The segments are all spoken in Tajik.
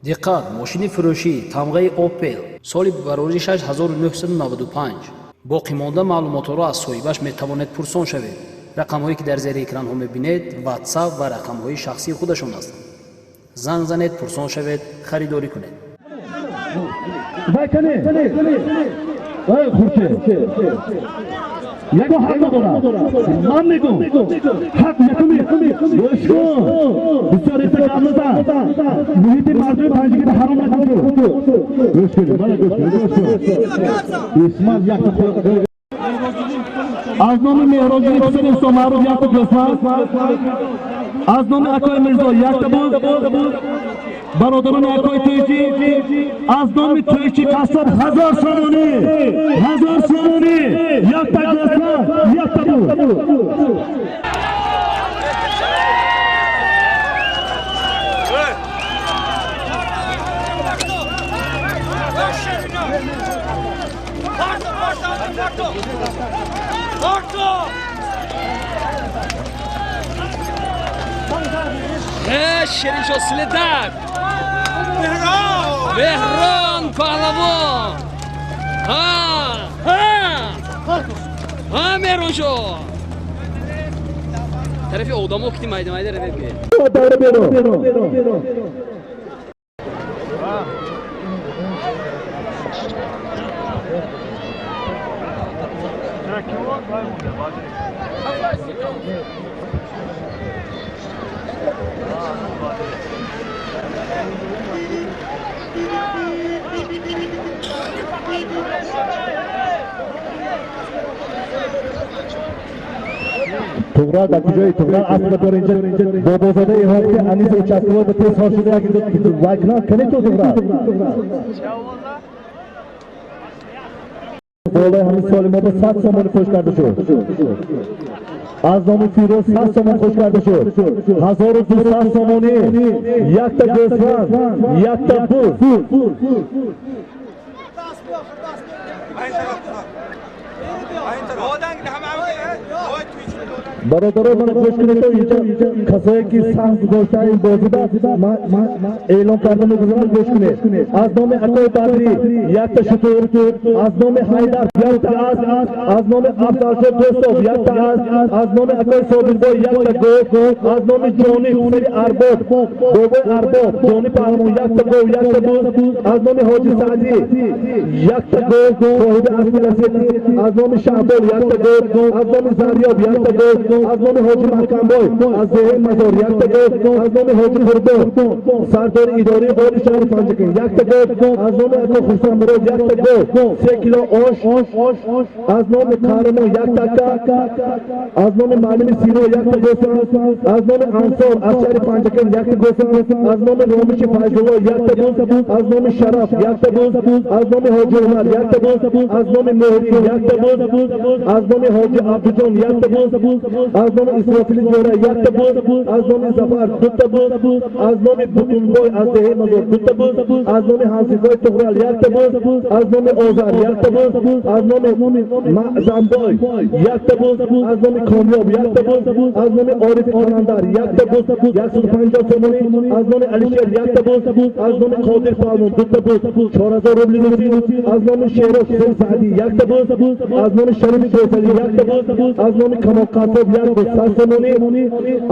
Диққат, мошини фурӯшӣ тамғаи Опел соли бароришаш 1995. Боқимонда маълумотҳоро аз соҳибаш метавонед пурсон шавед. Рақамҳое ки дар зери экранҳо мебинед, WhatsApp ва рақамҳои шахсии худашон ҳастанд. Занг занед, пурсон шавед, харидорӣ кунед. Вай кане, ой Хуршед, ягон ҳақ надорад. Ман мегум, ҳақ якуми, гӯш кун, бисёр эса гап назан. Муҳити мардуми Панҷакента ҳаром накун. Гӯш кунед, мана, гӯш кунед, гӯш кун. Исмат якта, аз номи Меҳроҷини писари Усто Маъруф якта гӯсфанд, аз номи акои Мирзо якта буз, бародарони акои Тӯйчӣ, аз номи Тӯйчи Қассоб 1000 сомонӣ, 1000 сомонӣ, якта гӯсфанд, якта буз. Шириншо Следак, Меҳрон Паҳлавон, ҳа, Меҳроншо тарафи одамо кити майда майда равед ки. Давра берун. Туғрал дар куҷои? Туғрал асла дор инҷа. Бобозода иҳод ки Аниси участковый ба тез хор шуда, як вай кунад. Кани ту, Туғрал, болои ҳамин соли мо ба 100 сомонӣ хуш карда шуд. Аз номи Фирӯз 100 сомон хуш карда шуд. 1200 сомонӣ, якта гӯсфанд, якта буз. Бародаро, мана, гӯш кунед, инҷа касое ки саҳм гузоштаанд ин бозида, ман эълон карда мегузорам, гӯш кунед. Аз номи акои Бадрӣ якта шутур, аз номи Ҳайдар якта асп, аз номи Афзалшо Дӯстов якта асп, аз номи акои Собирбой якта гов, аз номи Ҷонӣ писари Арбоб, бобои Арбоб, Ҷонӣ Паҳлавон, якта гов, якта буз, аз номи Ҳоҷи Саъдӣ якта гов, соҳиби аспи Ласети, аз номи Шаҳбол якта гов, аз номи Зарёб якта гов, аз номи Ҳоҷи Маҳкамбой аз деҳаи Мазор якта гов, аз номи Ҳоҷи Қурбон, сардори идораи оли шаҳри Панҷакент, якта гов, аз номи ако Хурсандмурод якта гов, 3 кило ош, аз номи Қаҳрамон як така, аз номи муаллими Сино якта гӯсфанд, аз номи Ансор аз шаҳри Панҷакент якта гӯсфанд, аз номи Ромиши Файзулло якта буз, аз номи Шараф якта буз, аз номи Ҳоҷи Умар якта буз, аз номи Муҳрӣ якта буз, аз номи Ҳоҷи Абдуҷон якта буз, аз номи Исрофили Ҷора якта буз, аз номи Зафар дута буз, аз номи Бутунбой аз деҳаи Мазор дута буз, аз номи ҳамсифои Туғрал якта буз, аз номи Озар якта буз, аз номи Маъзамбой якта буз, аз номи Комёб якта буз, аз номи Орифи Қаландар якта буз, 150 сомонӣ, аз номи Алишер якта буз, аз номи Қодир Паҳлавон дута буз, 4000 рубли русӣ, аз номи Шерош Ҳусейн Саъдӣ якта буз, аз номи Шарифи Гӯсалӣ якта буз, аз номи Камол Қассоб як буз, 100 сомонӣ,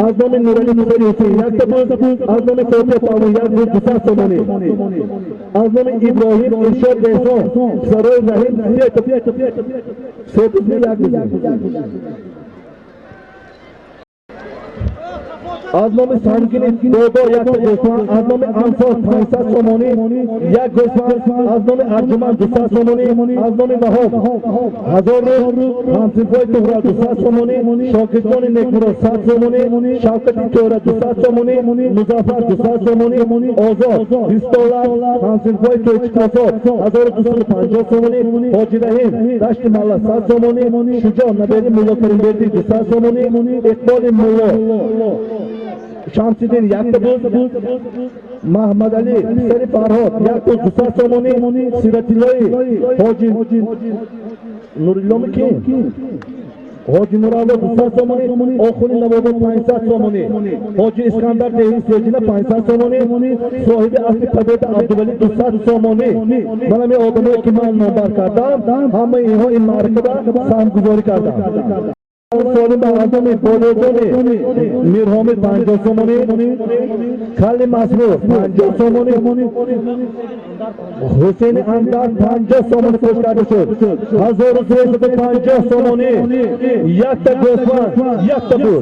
аз номи Нуралӣ писари Ҳусейн якта буз, аз номи Фотиҳ Паҳлавон як буз, 200 сомонӣ, аз номи Иброҳим, Иршод, Эҳсон, писарои Раҳим се буз, як буз, аз номи Сангини Додо якта гӯсфанд, аз номи Ансор 500 сомонӣ, як гӯсфанд, аз номи Арҷуманд 200 сомонӣ, аз номи Ваҳоб 1000 рубл, ҳамсинфои Туғрал 200 сомонӣ, шогирдони Некмурод 100 сомонӣ, Шавкати Тӯра 200 сомонӣ, Музаффар 200 сомонӣ, Озод 20 доллар, ҳамсинфои Тӯйчи Қассоб 1250 сомонӣ, Ҳоҷи Раҳим Дашти Малла 100 сомонӣ, Шуҷоъ набери Мулло Каримбердӣ 200 сомонӣ, Иқболи Мулло Шамсиддин якта буз, Маҳмадалӣ писари Фарҳод як буз, 200 сомонӣ, Сиратиллои Ҳоҷи Нурилломи ки. Ҳоҷи Нуралло 200 сомонӣ, Охуни Навобод 500 сомонӣ, Ҳоҷи Искандар деҳи Сеҷина 500 сомонӣ, соҳиби асли Победа Абдувалӣ 200 сомонӣ. Ман ҳамин одамое ки ман номбар кардам, ҳамаи инҳо ин маъракада саҳмгузорӣ карданд. Солим ба азоми Бодоҷони Мирҳомид 50 сомонӣ, Калли Масрур 50 сомонӣ, Ҳусейни Андар 50 сомонӣ пӯш карда шуд. 1350 сомонӣ, якта гӯсфанд, якта буз.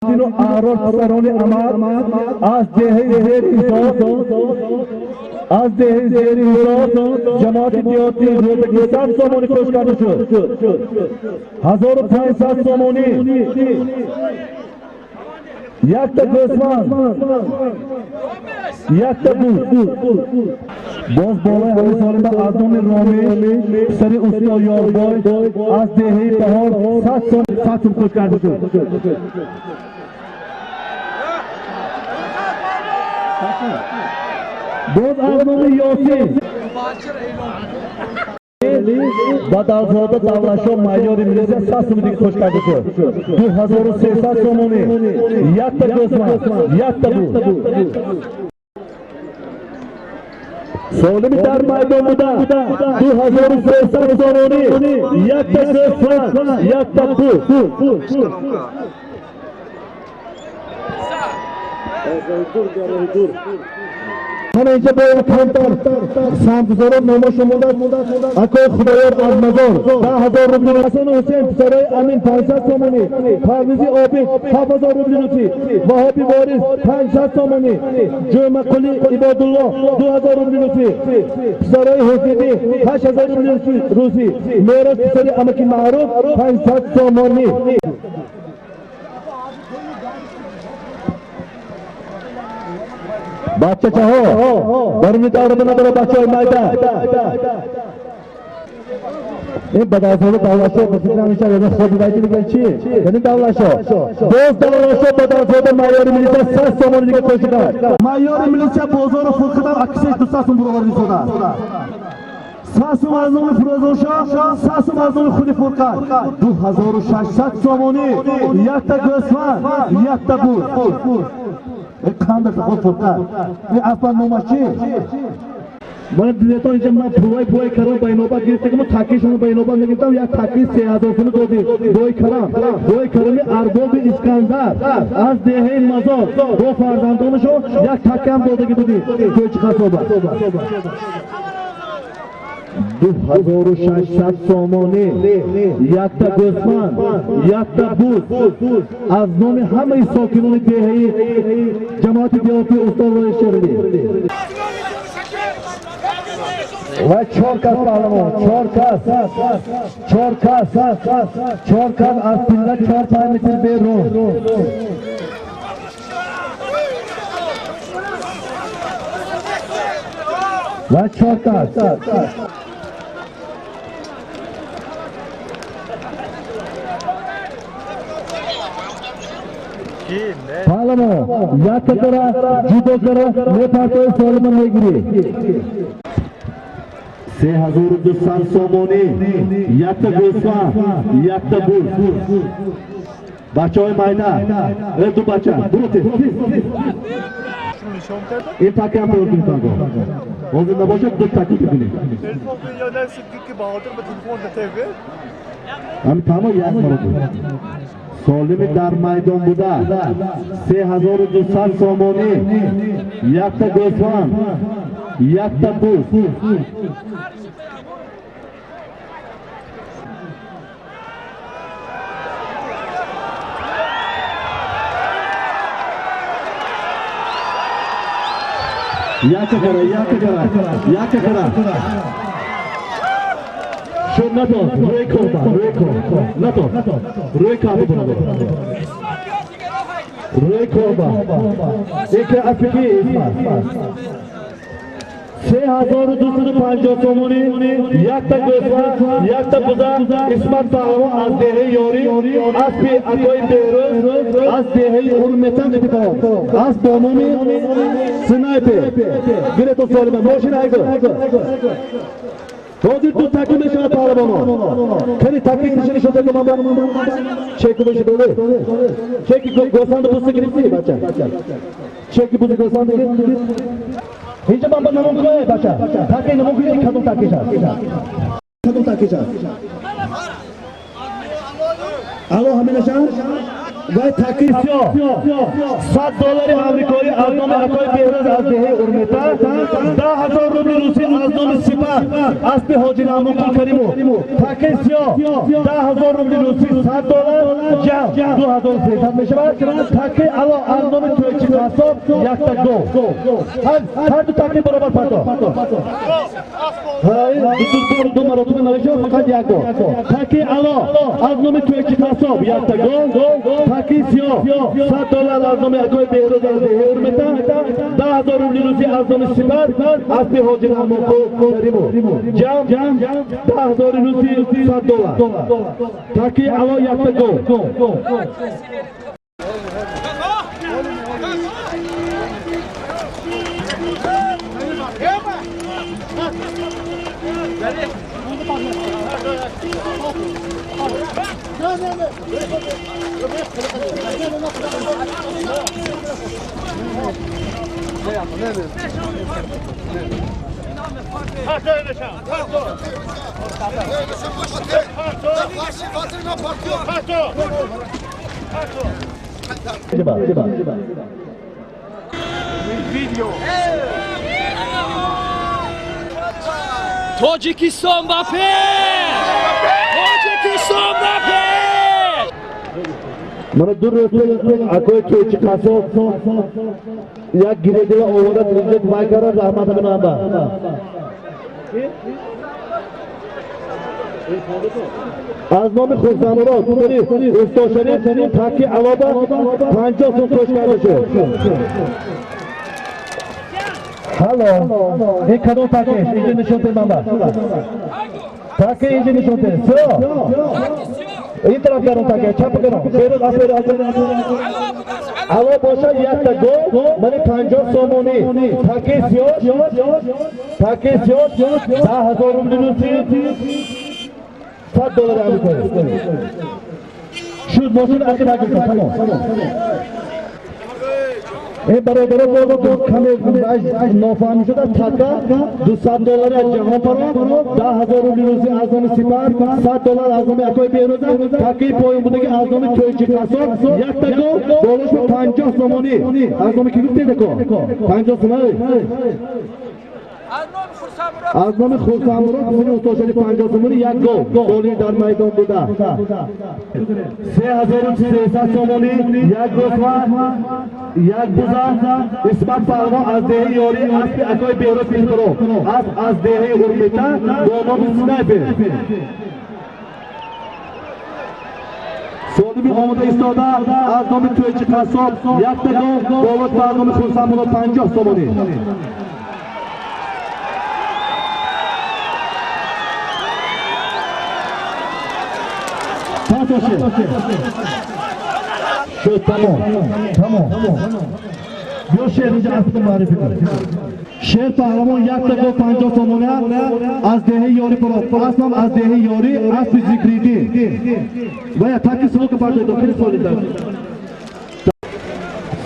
Дину Аҳрор писарони Амад аз деҳаи Зери Ҳисор, аз деҳаи Зери Ҳисор, ҷамоати деҳоти Рӯдакӣ 100 сомонӣ пӯш карда шуд. 1500 сомонӣ, якта гӯсфанд, якта буз. Боз болои ҳамин солима аз номи Ромиш писари усто Ёрбой аз деҳаи Баҳор 100 сом пӯш карда шуд. Боз аз номи Ёсин Бадалзода Давлатшо майори милиция 100 сом дига пӯш карда шуд. 2300 сомонӣ, якта гӯсфанд, якта буз. Солими дар майдон буда 2300 сомонӣ, якта гӯсфанд, якта буз. Мана инҷа бояд камтар саҳмгузорон номашон мондааст. Акои Худоёр аз Мазор 10 000 рубли, Ҳасану Ҳусейн писарои Амин 500 сомонӣ, Парвизи Обид 7000 рубли русӣ, Ваҳоби Ворис 500 сомонӣ, Ҷумъақули Ибодулло 2000 рубли русӣ, писарои Ҳусейнӣ 8000 рубли русӣ, Мероз писари амаки Маъруф 500 сомонӣ. Бачачаҳо даруни давра надора, бачаҳои майда. Ин Бадалзода Давлатшо ба фикрам инша яъне хоби вайти дигар чи? Яъне Давлатшо. Боз Давлатшо Бадалзода майори милиция 100 сомонӣ дига пӯшида кард. Майори милиция бозору Фурқатам аксеш 200 сом буроварди сода. 100 сом аз номи Фирӯзоншоҳ, 100 сом аз номи худи Фурқат. 2600 сомонӣ, якта гӯсфанд, якта буз. Қанда худ Фурқат. Ин аслан номаш чи? Ман дидетон инҷа ман пулай карам ба инобат гирифтагимо, такишонро ба инобат мегирифтам, як таки 3000 сомонӣ додем. Бой карам, бой карами Арбоби Искандар аз деҳаи Мазор бо фарзандонашон як такиам додагӣ будем. Кӯчи қасоба. 2600 сомонӣ, якта гӯсфанд, якта буз аз номи ҳамаи сокинони деҳаи ҷамоати деҳоти Устод Лоиқ Шералӣ. Ва чор кас паҳлавон, чор кас, чор кас, чор кас аз пилла 4-5 метр берун. Ва чор кас. Паҳлавон якта кара ҷудо кара мепартои солима мегирӣ. 3200 сомонӣ, якта гӯсфанд, якта буз. Бачаҳои майда, э ду бача, буро тез. Ин такиам тайёр кунед танго. Ҳозир набошад ду таки мекунем. Ҳамин тамо як маротиба. Солими дар майдон буда 3200 сомонӣ, якта гӯсфанд, якта буз. Якка кара, якка кара, якка кара. Шуд надод, рӯи корба, рӯи кор. Надод, рӯи карба бурадор. Рӯи корба. Яке афики Исмат. 3250 сомонӣ, якта гӯсфанд, якта буза. Исмат паҳлавон аз деҳаи Ёрӣ, аспи акои Беҳрӯз аз деҳаи Урметан аз бо номи Снайпер. Гирето солима мошин айгу. Ҳозир ду таки мешавад паҳлавонон. Кани таки нишини шуда ки ман чеки боши доли. Чеки гӯсфанду буза гирифтӣ бача. Чеки бузи гӯсфанду гирифтӣ. Инҷа ман ба намон кунай бача. Таки намон кунай кадом такиш аст? Кадом такиш аст? Ало ҳаминашам? Вай таки сиёҳ. 100 доллари амрикоӣ аз номи акои Беҳрӯз аз деҳаи Урмета, 10 000 рубли русӣ аз номи Сипар, аспи ҳоҷи Раҳмонқул Каримов. Таки сиёҳ 10 000 рубли русӣ, 100 доллар, ҷамъ 2300 мешавад. Таки ало аз номи Тӯйчи қассоб, якта гов. Ҳар ду таки баробар парто. Ду маротиба намешавад, фақат як бор. Таки ало аз номи Тӯйчи қассоб, якта гов. Таки сиёҳ 100 доллар аз номи акои Беҳрӯз аз деҳаи Урмета, 10 000 рубли русӣ аз номи Сипар, аспи ҳоҷи Раҳмонқул Каримов. Ҷамъ 10 000 русӣ, 100 доллар. Таки ало, якта гов. Тоҷикистон ба пеш! Тоҷикистон ба пеш! Мана ду рӯз акои Тӯйчи қассоб як гиредила овода инҷо вай карда, раҳмат минamba. Аз номи Хурсандмурод Усто Шариф таки алоба 50 сум қӯш карда шуд. Ҳало, ин кадом такеш? Инҷо нишон тед манба. Таки инҷо нишон тед. Всё. Ин тараф гарон таке, чап гарон. Беруз, асбер, асбер. Ало бошад, якта гов, мани 50 сомонӣ. Таки сиёш, таки сиёш, 10 000 рубли русӣ, 100 доллари амрикоӣ. Шуд, мошин ақиб агиртон, тамом. Ин бародаро боз каме нофаҳмӣ шуда. Така 200 доллари аз Ҷаҳон парон, 10 000 рубли русӣ аз номи Сипар, 100 доллар аз номи акои Беҳрӯза. Такии поён будаги аз номи Тӯйчи қассоб, якта гов, болош 50 сомонӣ. Аз номи ки гуфтед, ако? 50 сомонӣ. Аз номи Хурсандмурод писари Устошари 50 сомонӣ, як гов болии дар майдон буда. 3300 сомонӣ, як гӯсфанд, як буза. Исмат паҳлавон аз деҳаи Ёрӣ, аспи акои Беҳрӯз Пилқуров асп аз деҳаи Урмета бо номи Снайпер. Солими омода истода аз номи Тӯйчи қассоб, якта гов, болош ба аз номи Хурсандмурод 50 сомонӣ. Пасоши. Шуд, тамом. Тамом. Биё, Шер, инҷа аспро муаррифӣ кун. Шер паҳлавон, якта гов, 50 сомона аз деҳаи Ёрӣ паро. Аспам аз деҳаи Ёрӣ, аспи Зикриддин. Вая таки срока партоид, хеле солида.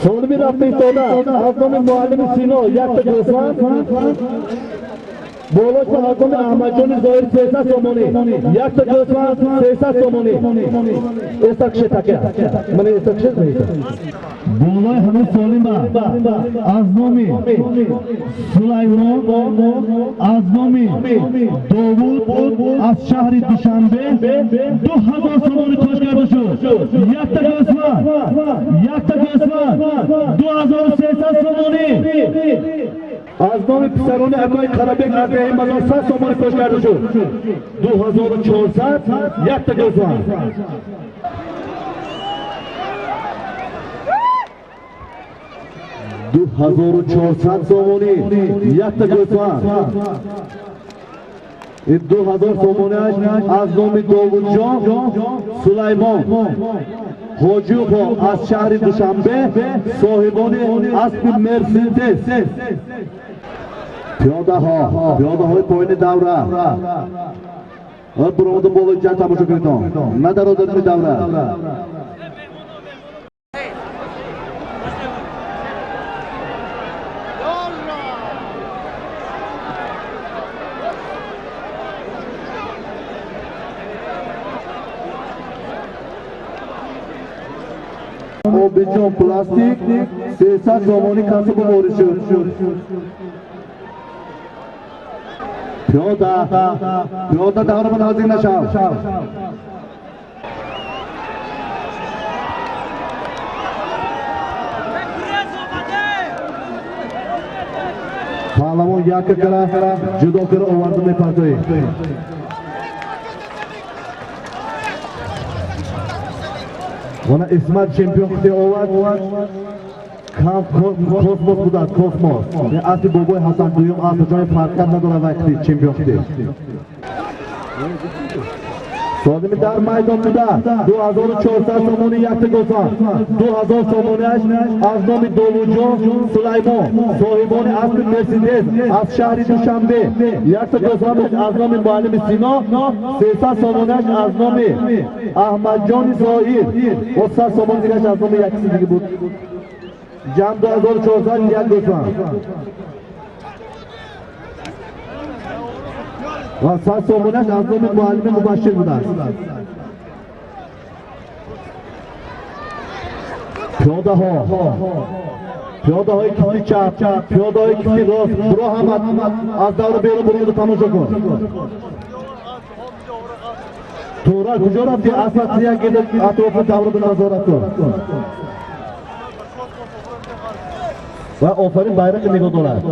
Солими рафта истода аз номи муаллими Сино, якта гӯсфанд, болош ба аз номи Аҳмадҷони Зоҳир 300 сомонӣ, якта гӯсфанд, 300 сомонӣ. Эстакше таке. Мана эстакше меиста. Болои ҳамин солима аз номи Сулаймон, аз номи Довуд аз шаҳри Душанбе 2000 сомонӣ қӯш карда шуд. Якта гӯсфанд, якта гӯсфанд, 2300 сомонӣ. Аз номи писарони акои Қарабек аз деҳаи Мазор 100 сомонӣ қӯш карда шуд. 2400, якта гӯсфанд. 2400 сомонӣ якта гӯсфанд. Ин 2000 сомониаш аз номи Довудҷон Сулаймон Ҳоҷиевҳо аз шаҳри Душанбе, соҳибони аспи Мерседес. Пиёдаҳо, пиёдаҳои поини давра буромада болои ҷанг тамошо кунедон, на дар одатни давра. Обиҷон Пластик 300 сомонӣ касбу ворид шуд. Пиёда, пиёда давра ба наздик нашав. Паҳлавон яка кара ҷудо кара оварда мепартоед. Вона Исмат чемпион қити овард. Космос будад, космос. Асли бобои Ҳасан дуюм асл ҷои фарқият надорад вай қити чемпион қити. Содими дар майдон буда 2400 сомонӣ якта гӯсфанд. 2000 сомониаш аз номи Довудҷон Сулаймон, соҳибони аспи Мерседес аз шаҳри Душанбе. Якта гӯсфандаш аз номи муаллими Сино, 300 сомониаш аз номи Аҳмадҷони Зоир. Бо 100 сомони дигараш аз номи як киси дига буд. Ҷамъ 2400 як гӯсфанд. Ва 100 сомониаш аз номи муаллими Мубашшир будааст. Пиёдаҳо, пиёдаҳои кифти чап, пиёдаҳои кифти рост, буро ҳама аз давра берун буроду тамошо кун. Тура куҷо рафти? Асла тия гирд атрофи давраро назорат кун. Ва офарин байрақи нигоҳ дорад.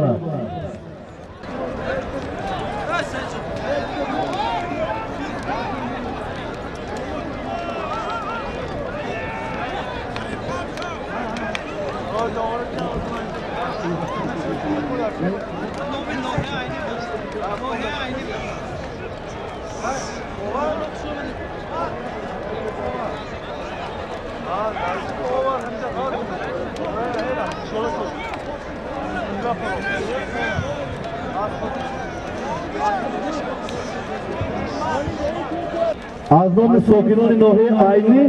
Аз номи сокинони ноҳияи Айнӣ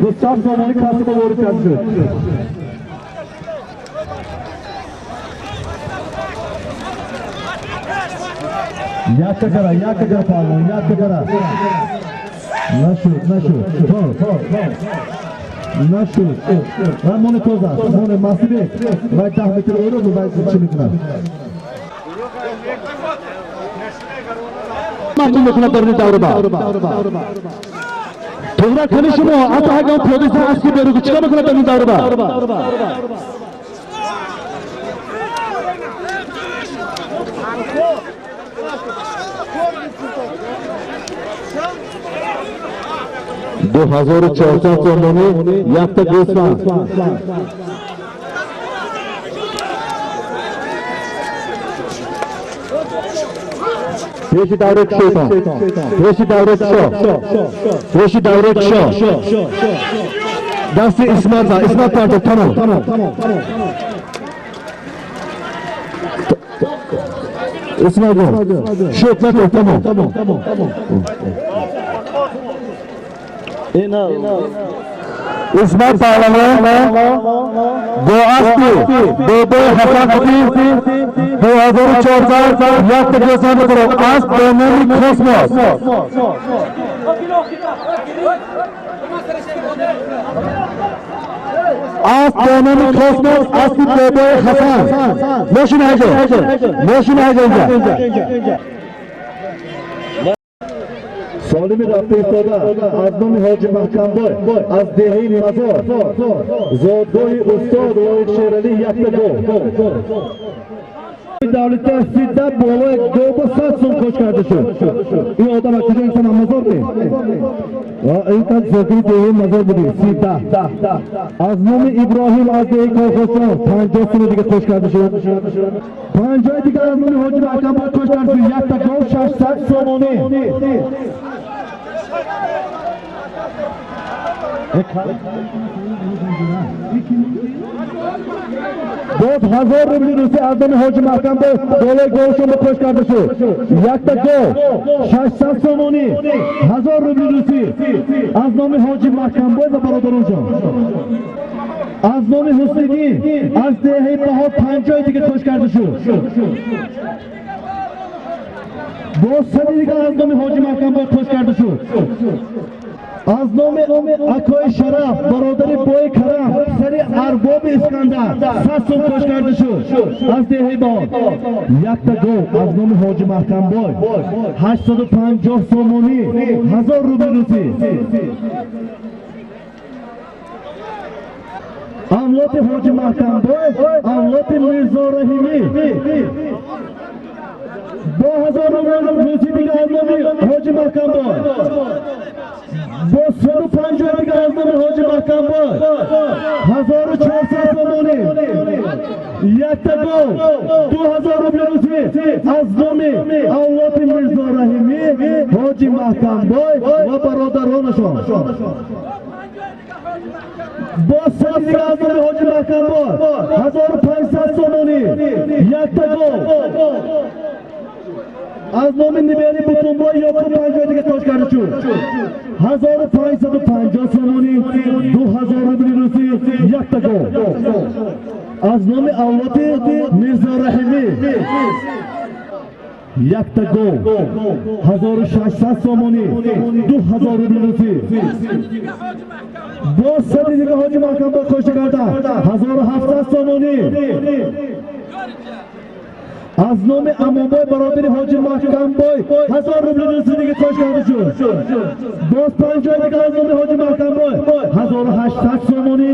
200 сомонӣ касбо ворид карда шуд. Якка кара, якка кара паҳлавон, якка кара. Нашуд, нашуд. Нашуд. Вай мони тоза аст, мони Масибек. Вай 10 метр ӯро вай чӣ мекунад? Мардум мекунад дар ин давра. Туғра кани шумо, ҳатто ҳагам пиёда сар аски беругу чӣ мекунад дар ин давра? 2400 сомонӣ якта гӯсфанд. Пеши давраи кушойтон, пеши давраи кушо, пеши давраи кушо. Дасти Исмат ба, Исмат партоб, тамом. Исмат шуд, натоб, тамом. Исмат паҳлавон бо аспи бобои Ҳасан қити 2400 якта гӯсфанд мехӯрад. Асп бо номи Космос. Асп бо номи Космос, аспи бобои Ҳасан. Мошин ҳайҷо, мошин ҳайҷо инҷа. Солими рафта истода аз номи Ҳоҷи Маҳкамбой аз деҳаи Мазор, зодгоҳи устод Лоиқ Шералӣ якта гол. Давлати сида болои гова 100 сум қош карда шуд. Ин одам аз куҷо инсон мазор ме? Ин кас зокири деҳаи Мазор буди. Сида. Аз номи Иброҳим аз деҳаи Колхозчон 50 суми дига қош карда шуд. 50 дига аз номи Ҳоҷи Маҳкамбой қош карда шуд. Якта гов 600 сомонӣ. Боз 1000 рубли русӣ аз номи Ҳоҷи Маҳкамбой болои говшон қош карда шуд. Якта гов 600 сомонӣ, 1000 рубли русӣ аз номи Ҳоҷи Маҳкамбой ва бародароншон. Аз номи Ҳусниддин аз деҳаи Баҳор 50 дига қош карда шуд. Боз 100 дига аз номи Ҳоҷи Маҳкамбой қош карда шуд. Аз номи акои Шараф, бародари бои Карам, сари арбоби Искандар 100 сум қош карда шуд аз деҳаи Баҳор. Якта гов аз номи Ҳоҷи Маҳкамбой 850 сомонӣ, 1000 рубли русӣ. Авлоди Ҳоҷи Маҳкамбой, авлоди Мирзо Раҳимӣ бо 1000 рубли русӣ дига аз номи Ҳоҷи Маҳкамбой, бо 150 дига аз номи Ҳоҷи Маҳкамбой 1400 сомонӣ, якта гов 2000 рубли русӣ аз номи авлоди Мирзо Раҳимӣ, Ҳоҷи Маҳкамбой ва бародаронашон. Бо 100 дига аз номи Ҳоҷи Маҳкамбой 1500 сомонӣ, якта гов аз номи Нибери Бутунбой Ёқуб 50 дига қош карда шуд. 1550 сомонӣ, 2000 рубли русӣ, якта гов аз номи авлоди Мирзо Раҳимӣ, якта гов 1600 сомонӣ, 2000 рубли русӣ. Боз 100 дига Ҳоҷи Маҳкамбой қош карда 1700 сомонӣ аз номи Амонбой, бародари Ҳоҷи Маҳкамбой 1000 рубли русӣ дига қош карда шуд. Боз 50 дига аз номи Ҳоҷи Маҳкамбой 1800 сомонӣ,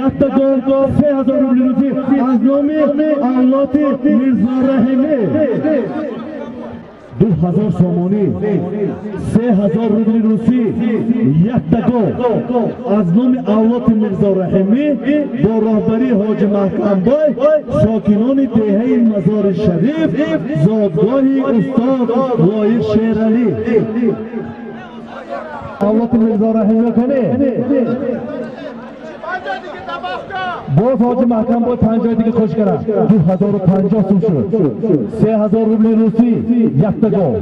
якта гов 3000 рубли русӣ аз номи авлоди Мирзо Раҳимӣ, 2000 сомонӣ, 3000 рубли русӣ, якта гов аз номи авлоди Мирзо Раҳимӣ бо роҳбарии Ҳоҷи Маҳкамбой, сокинони деҳаи Мазори Шариф, зодгоҳи устод Лоиқ Шералӣ. Авлоди Мирзо Раҳимӣ кане? Боз Ҳоҷи Маҳкамбой 50 дига қош кард, 2050 сум шуд, 3000 рубли русӣ, якта гов.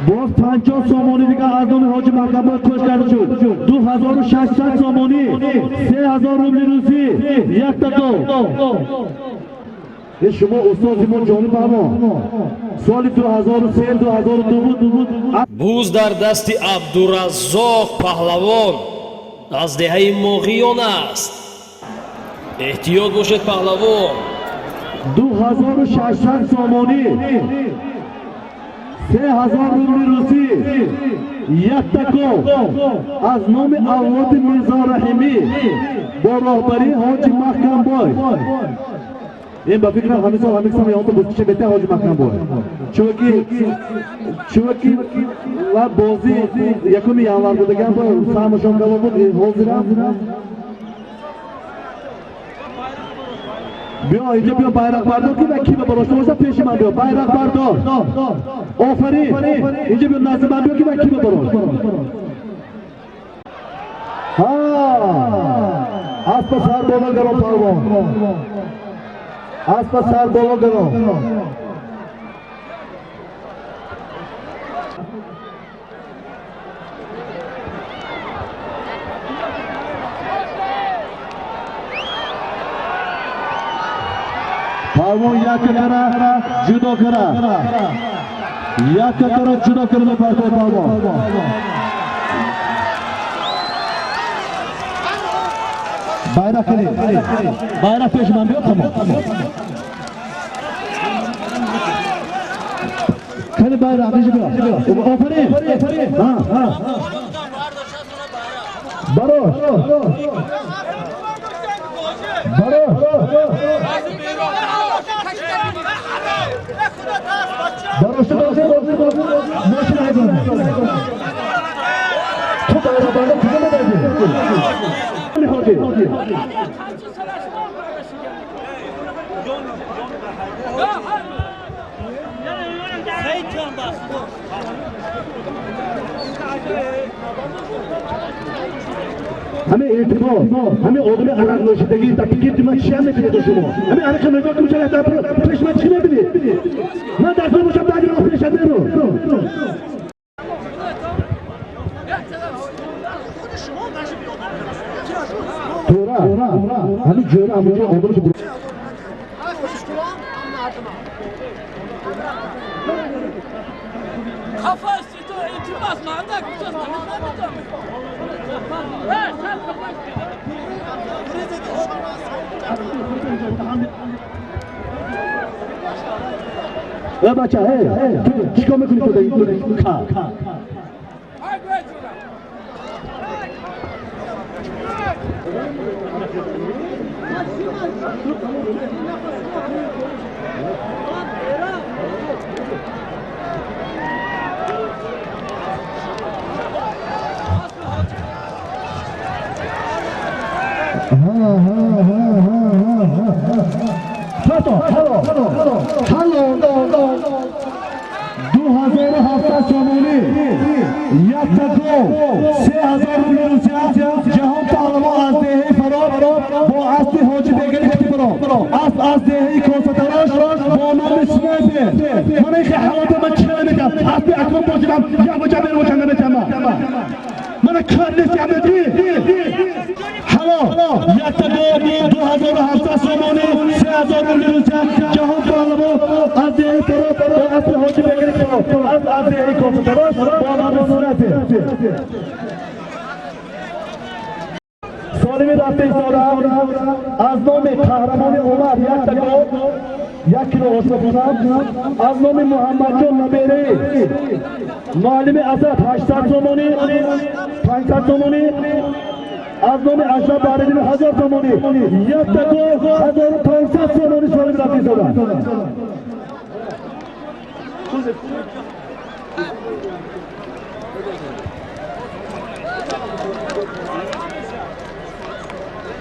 Боз 50 сомонӣ дига аз номи Ҳоҷи Маҳкамбой қош карда шуд, 2600 сомонӣ, 3000 рубли русӣ, якта гов. Шумо устози мо ҷониб ҳамо соли 2003 2002 буд. Буз дар дасти Абдураззоқ паҳлавон аз деҳаи Моғиён аст. Эҳтиёт бошед, паҳлавон. 2600 сомонӣ, 3000 рубли русӣ, якта гов аз номи авлоди Мирзо Раҳимӣ бо роҳбарии Ҳоҷи Маҳкамбой. Ин ба фикрам ҳамин сол ҳамин қисм ёнто бузкиша бета Ҳоҷи Маҳкамбой, чунки ва бозӣ 1 январ будаган саҳмашон калон буд. Ҳозирам биё инҷо, биё байроқбардор ки ва ки ба барошта боша пеши ман биё, байроқбардор, офарин, инҷо биё назди ман биё ки ва ки ба барош. Ҳа, аспа сар боло гарон, палвон, аспа сар боло гарон. Палвон якка кара ҷудо кара, якка кара ҷудо кара мепартояд палвон. Байрақ кунед, байрақ пеши ман биё, тамом. Кани байрақ инҷа биё. Офарин. Ҳа, ҳа. Барош. Барош. Барош, барош, мошин ҳайдон. Ту байроқбардор куҷо медади? Ҳоҷӣ. Ҳамин эътимод, ҳамин одами арақ нӯшидагӣ дар гирди ман чия мебинед шумо? Ҳамин арақа нигоҳ кун, чара дар пеш ман чӣ мебинед? Ман дар кор бошам, баъди роҳ пешат меро. Тӯра, ҳамин ҷӯра ҳамонҷо одамаш. Бача, ту чикор мекунӣ ту дар ин ка? Ҳало 2700 сомонӣ, якта гов, 3000 рубли Русия. Ҷаҳон паҳлавон аз деҳаи Фароб бо аспи Ҳоҷи Бегали хати Фароб, асп аз деҳаи Косатарош бо номи Снайпер. Мана ихе ҳалота ман чӣ наметам, аспи акром бошидам, як ваҷа бервоша наметам. Мана кар нест ямеди. Ҳало якта гов, 2700 сомонӣ, 3000 рубли Русия. Ҷаҳон паҳлавон аз деҳаи Фароб бо аспи Ҳоҷи Бегали Фароб, асп аз деҳаи Косатарош бо номи Снайпер. Солими рафта истода аз номи қаҳрамони Умар якта гов, 1 кило ошро кунам. Аз номи Муҳаммадҷон набераи муаллими Асад 800 сомонӣ, 500 сомонӣ. Аз номи Ашраф Баҳриддин 1000 сомонӣ, якта гов, 1500 сомонӣ. Солими рафта истода.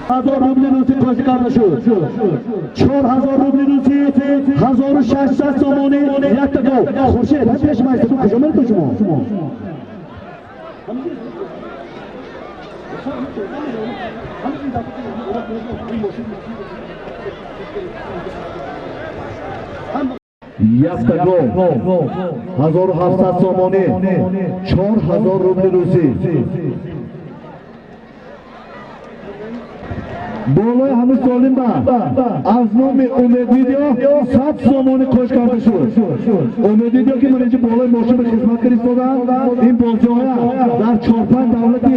1000 рубли русӣ қоши карда шуд. 4000 рубли русӣ, 1600 сомонӣ, якта гов. Хуршед, ҳам пеш майста, ту куҷо меред шумо? Якта гов, 1700 сомонӣ, 4000 рубли русӣ. Болои ҳамин солим ба аз номи Умед Видео 100 сомонӣ қош карда шуд. Умед Видео ки ман инҷа болои мошин хизмат кардистодам, ин бозиҳоя дар 4-5 давлати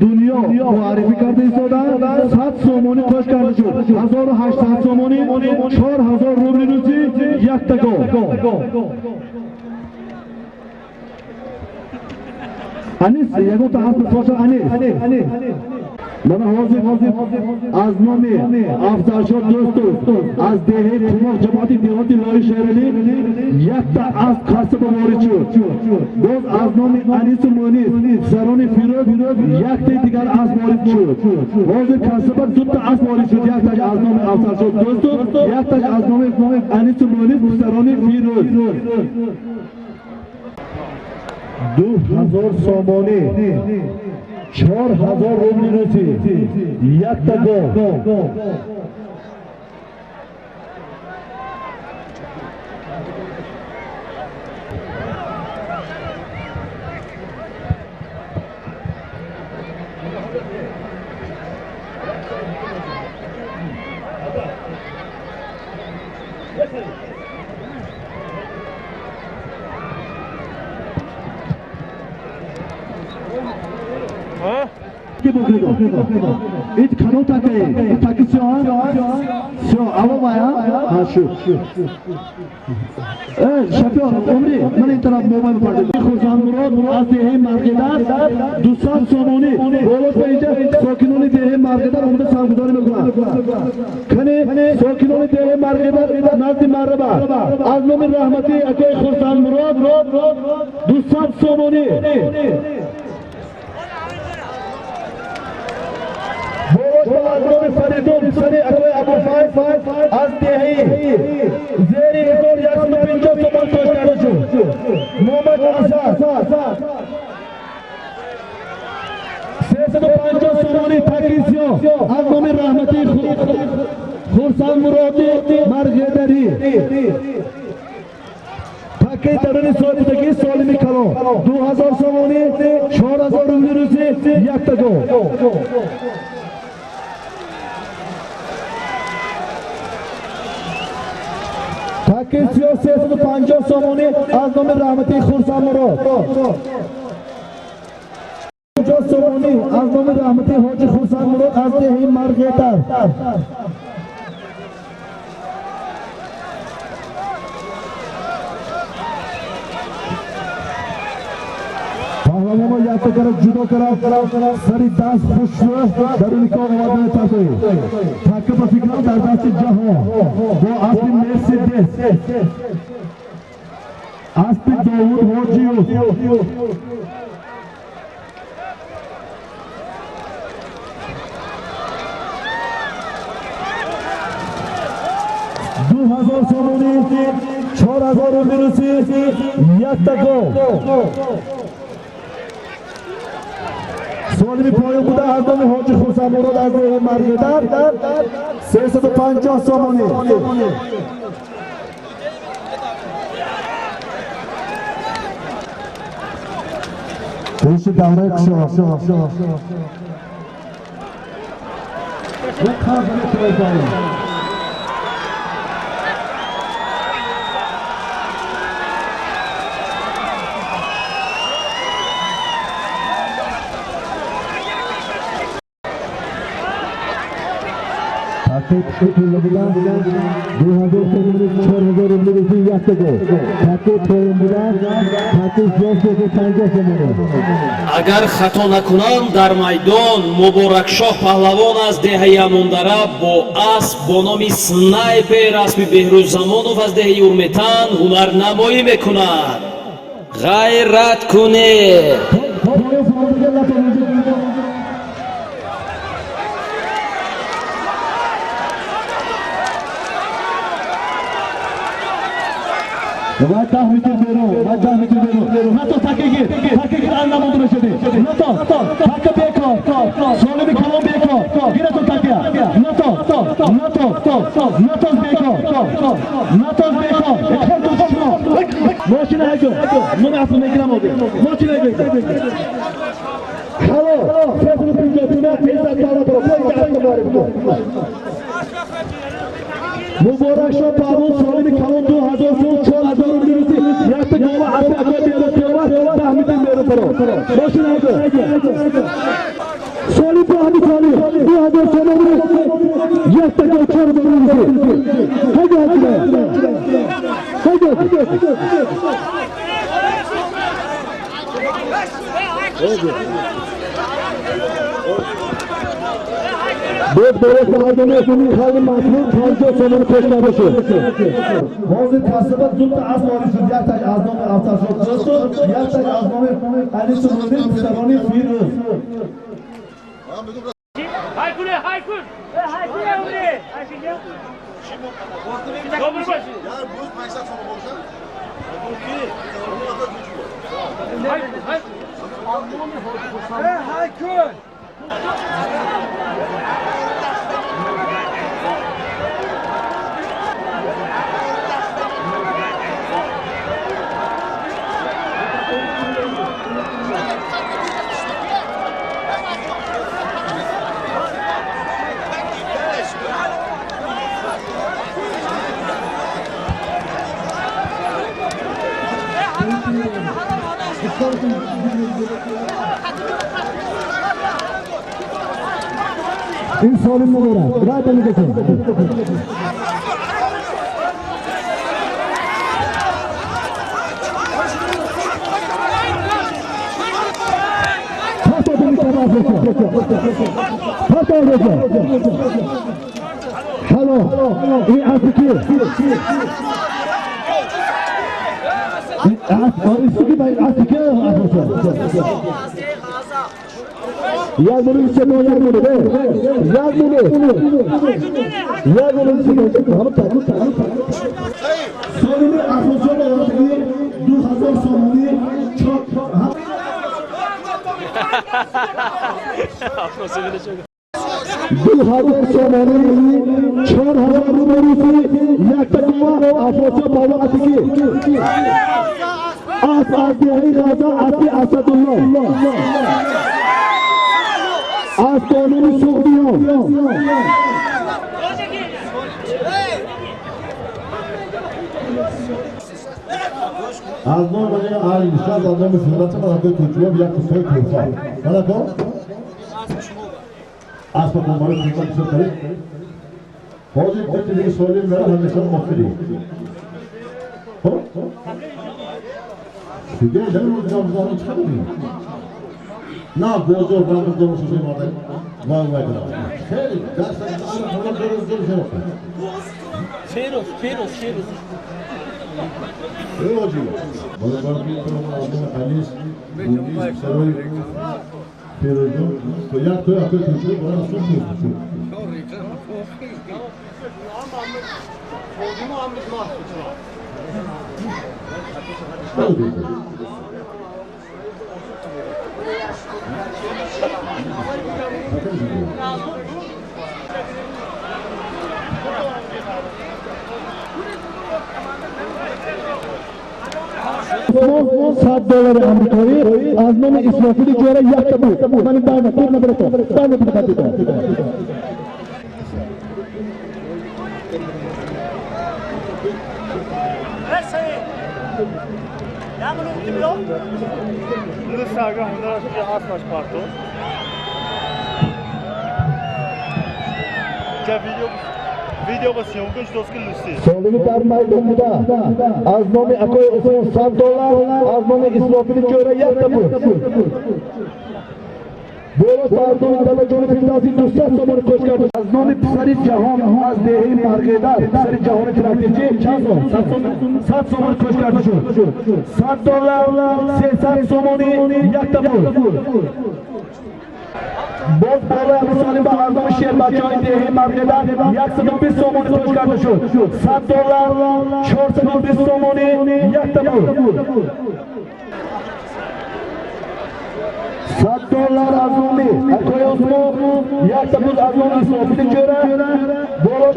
дунё муаррифӣ карда истодам, 100 сомонӣ қош карда шуд. 1800 сомонӣ, 4000 рубли русӣ, якта гов. Анис, ягон та ҳаст бошад, Анис. Мана ҳозир аз номи Афзалшо Дӯстов аз деҳаи Қумоқ, ҷамоати деҳоти Лои Шералӣ якта асп касба ворид шуд. Боз аз номи Анису Мунис зарони Фирӯз яктаи дигар асп ворид шуд. Ҳозир касба дута асп ворид шуд, якташ аз номи Афзалшо Дӯстов, якташ аз номи Анису Мунис зарони Фирӯз. 2000 сомонӣ, 4000 рубли русӣ, якта гов. Ит кадом такаи? Таки сиёҳ? Сиёҳ, аво вая? Ҳа, шу. Шафиёр, умри, ман ин тараф мобайл пардем. Хурсандмурод аз деҳаи Марғидар 200 сомонӣ. Болош ба инҷа сокинони деҳаи Марғидар омада санггузорӣ мекунанд. Кани сокинони деҳаи Марғидар назди марраба. Аз номи раҳматии акои Хурсандмурод 200 сомонӣ. Болош ба аз номи Фаридун писари акои Абуфайз аз деҳаи зери 1150 сомон кош карда шуд. Номаш Асад. 350 сомонӣ таки сиёҳ аз номи раҳматии Хурсандмуроди Марғедарӣ. Такаи даруни соҳибудагии солими калон 2000 сомонӣ, 4000 рубли русӣ, якта гол. Такаи сиёҳ 350 сомонӣ аз номи раҳматии Хурсандмурод. 50 сомонӣ аз номи раҳматии ҳоҷи Хурсандмурод аз деҳаи Марғедар. Паҳлавонро якта кард, ҷудо кард, сари даст хушрӯ даруни кор овардани такои. Така ба фикрам дар дасти ҷаҳон бо аспи Мерседес. Аспи Довуд Ҳоҷиюв. 2000 сомонӣ, 4000 рубли русӣ, якта гол. Солими поён буда аз номи ҳоҷи Хурсандмурод аз деҳаи Марғидар 350 сомонӣ. Пеши давраи кушоқ. Такаи пушти тилла буда 2000 сомонӣ, 4000 рубли русӣ, якта гол. Такаи поён буда такаи сиёҳ 350 сомонӣ. Агар хато накунам, дар майдон Муборакшоҳ паҳлавон аз деҳаи Амондара бо асп бо номи Снайпер, аспи Беҳрӯз Замонов аз деҳаи Урметан ҳунарнамоӣ мекунад. Ғайрат кунед! Поён фаромадага латон. Вай 10 метр берун, вай 10 метр берун. Нато така гир, така гир ан намонда мешуди. Нато, така бекор, солими калон бекор. Гиратон така. Нато, нато, нато бекор. Нато бекор. Мошина ҳайго. Ман асл мегирам оби. Мошина ҳайго. Хало, 350 сомон, иззат давлат ро. Муборакшоҳ паҳлавон солими калон 2000 сом, 4000 рубли русӣ, якта гола аспи акои Беҳрӯз Қиёмат 10 метр берун фаро. Мошина ҳайго. Солим паҳлавон солим 2000 сомонӣ, якта гол, 4000 рубли русӣ. Ҳайго, ҳайго. Ҳайго. Боз болош ба мардуми халқи маслум 50 сомонӣ пеш карда шуд. Ҳозир касаба дута асп ворид шуд. Якташ аз номи Афсаршоҳ Расул, якташ аз номи Али Сумонӣ писарони Фирӯз. Haykule, haykul. Haykul yavru. Добрый боши. Haykul, haykul. Haykul. Ин солим надорад. Рай бамидакун. Halo, این اسب کیه؟ این اسب کی؟ اسب کیه؟ یک مونه سه یک مونه یک مونه یک مونه سه همه تا سالمی افراسیاب آورده 2000 سومونی 4 2000 سومونی 4000 روبل یک تا افراسیاب آورده از دهی غزا اصلی اسدالله از قانون سغدیان از نام علی شاد از نام فیرات ملکه ترکیه یک کسای ترکا ملکه از پاکمال ترکیه بسیار کرد حاضر دیگه سالم میره همیشه آخری خب دیگه در روز جام چه بودیم نه بازار برام درست شده مادر وای وای خیلی دست از درست شده فیروز فیروز فیروز فیروزی بازار میتونم انیس بونیس سرای فیروزون تو یک تو یک تو تو برای سوپ شد $100 آمریکایی از نام اسرافیل جوره یک تا بود من این باید دور نبرتون باید بخاطر سالمی در میدان بوده از نام اکوی عثمان $100 از نام اسرافیل جوره یک تا بود بالا سردار دل جان فردوسی 200 سومون کش کرد از نام پسر جهان از دهه مرغیدر پسر جهان تراکتورچی چند سوم 100 سومون کش کرده شد $100 300 سومونی یک تا بود باز بالای ابو سالم به از نام شیر بچه های دهه مرغیدر 120 سومونی کش کرده شد $100 420 سومونی یک تا بود $100 از نامی اکوی عثمان یک تا بود از نام اسرافیل جوره بالاش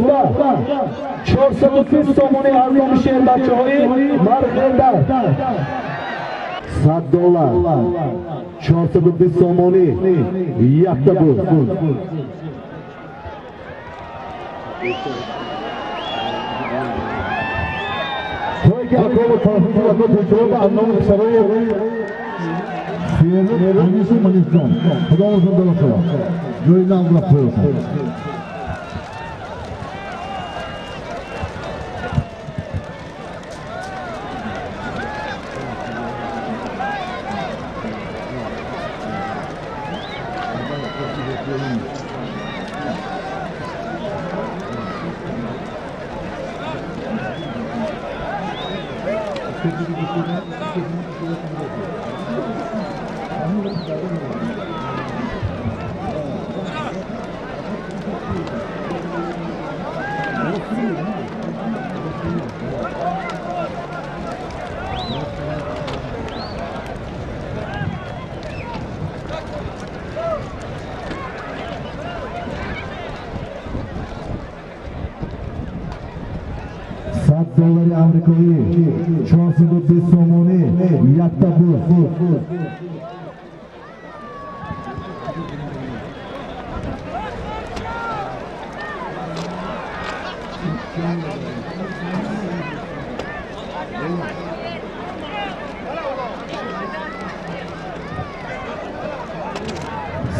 420 سومونی از نام شیر بچه های مرغیدر $100 420 سومونی یک تا بود توی که اکوی ترافیک اکوی تجربه از نام پسرای فیروز انیس منیفجان خدا روزون دل خدا جوی نام را پویوسن $100 آمریکایی 420 سومونی یک تا بود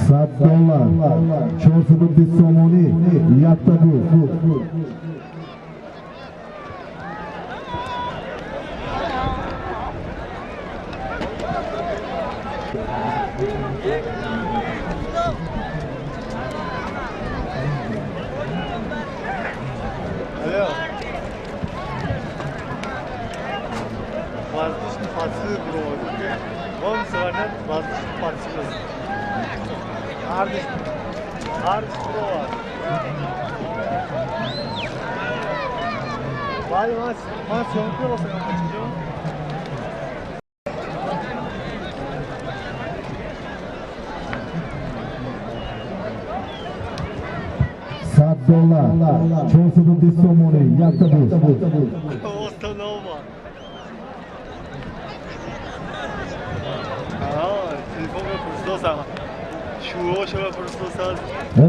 $100 420 сомонӣ якта буз. $100 420 сомонӣ якта буз.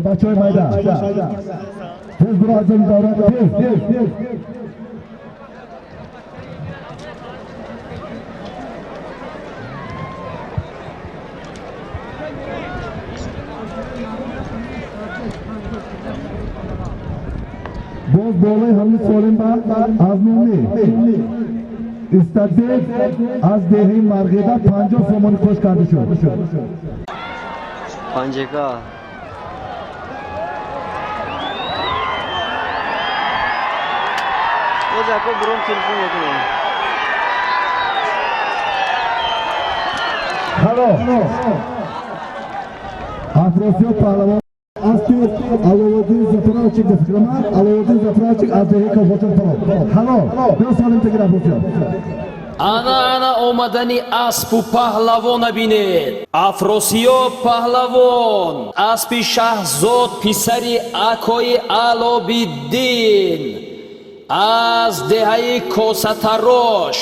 Бачаҳои майда тез биро аз ин давра, тез тез. Боз болои ҳамли солим ба аз номи Истадбек аз деҳаи Марғида 50 сомонӣ қош карда шуд. Панҷека. Боз яко буром телефон мекунам. Ҳало. Афросиёб паҳлавон аспи Аловуддин Зафаровчик ба фикрам, Аловуддин Зафаровчик аз деҳаи Кобочон Пароб. Ҳало, биё солим тегир Афросиёб. Ана ана омадани аспу паҳлавона бинед. Афросиёб паҳлавон, аспи Шаҳзод писари акои Алобиддин аз деҳаи Косатарош,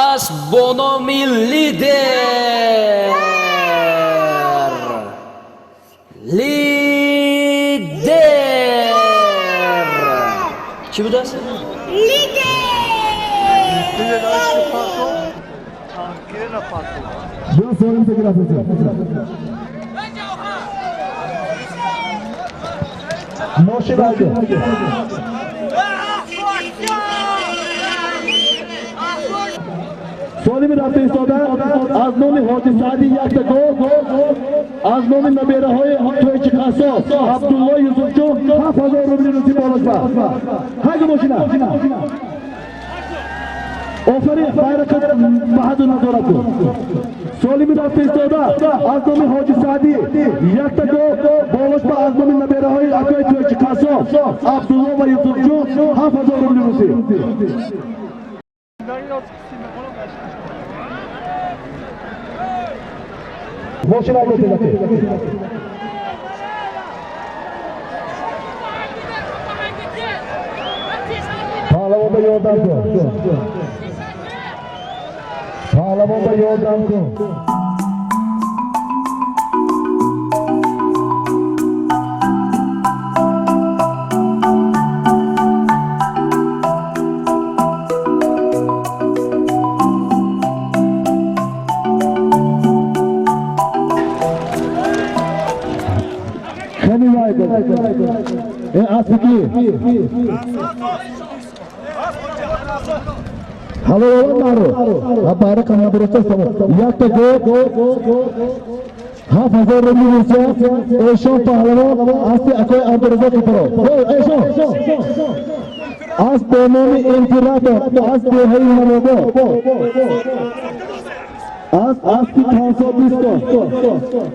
асп бо номи Лидер. Лидер. Чӣ будааст? Биё солим тегир Афросиёб. Мошин айдо. Солими рафта истода аз номи Ҳоҷи Саъди якта гол, аз номи набераҳои Тойчи Қассоб Абдулло Юсуфҷон 7000 рубли русӣ болошба. Ҳайду мошина. Офарин, байрақа ба ҳаду назорат кун. Солими рафта истода аз номи Ҳоҷи Саъди якта гол болошба аз номи набераҳои акои Тойчи Қассоб Абдулло ва Юсуфҷон 7000 рубли русӣ. Мошина айдо. Паҳлавон ба ёрдам кун. Паҳлавон ба ёрдам кун. Аспи ки? Ҳало наро. Байрақа набурашта само. Якта гол 7000 рубли Русия. Эшон паҳлавон аспи акои Абдураззоқ Паров. Эшон асп бо номи Император аз деҳаи Навобод. Асп аспи 520.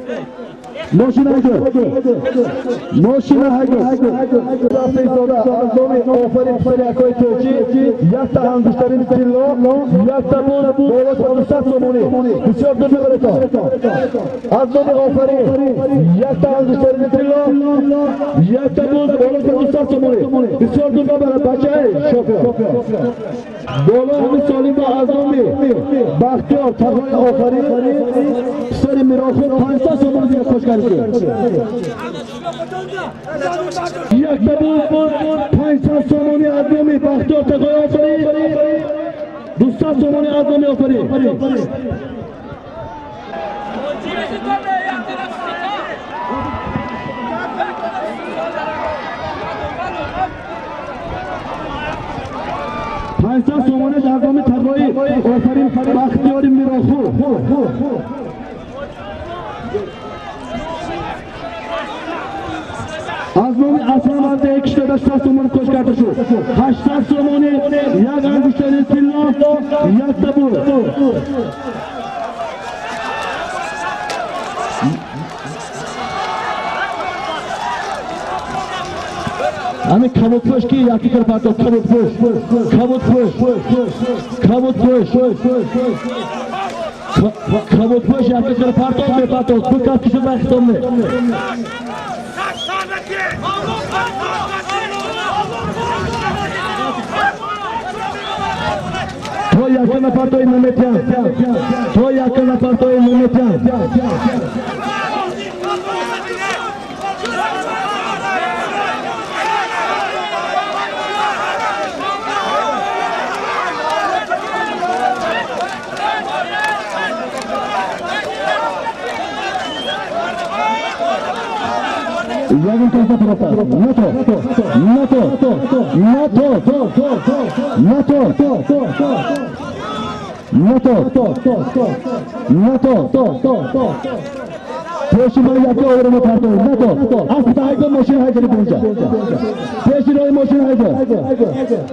Мошина айдо. Мошина айдо. Рафта истода аз номи Офарин писари акои Тойчӣ якта ангуштарини тилло, якта буз боло 200 сомонӣ. Бисёр дур мебаред. Аз номи Офарин якта ангуштарини тилло, якта буз боло 200 сомонӣ. Бисёр дур мебарад бачаи шофер. Боло ҳамин солим ба аз номи Бахтиёр тағои Офарин писари Мирохур 500 сомонӣ дига қош кард шуд. Якта буз 500 сомонӣ аз номи Бахтиёр тағои Офарин, 200 сомонӣ аз номи Офарин. 500 сомонӣ дар номи тағои Офарин Бахтиёри Мирохур. Аз номи Аслан аз деҳаи Киштода 600 сомонӣ кош карда шуд. 800 сомонӣ, як ангуштари тилло, якта буд. Ҳамин кабудпӯш ки якти кар партофт, кабудпӯш, кабудпӯш, кабудпӯш, кабудпӯш якти кар партофт, мепартофт, ду кас кишуд ва хитоб не. То яка нафар наметиҳанд, то яка нафар наметиҳанд. Ягон кас нафарофт. Нато, нато, нато, нато, нато, нато. Пеши ман яке оварама партои. Нато. Асп ҳайдо, мошина ҳайдо бунҷа. Пеши роҳи мошина ҳайдо.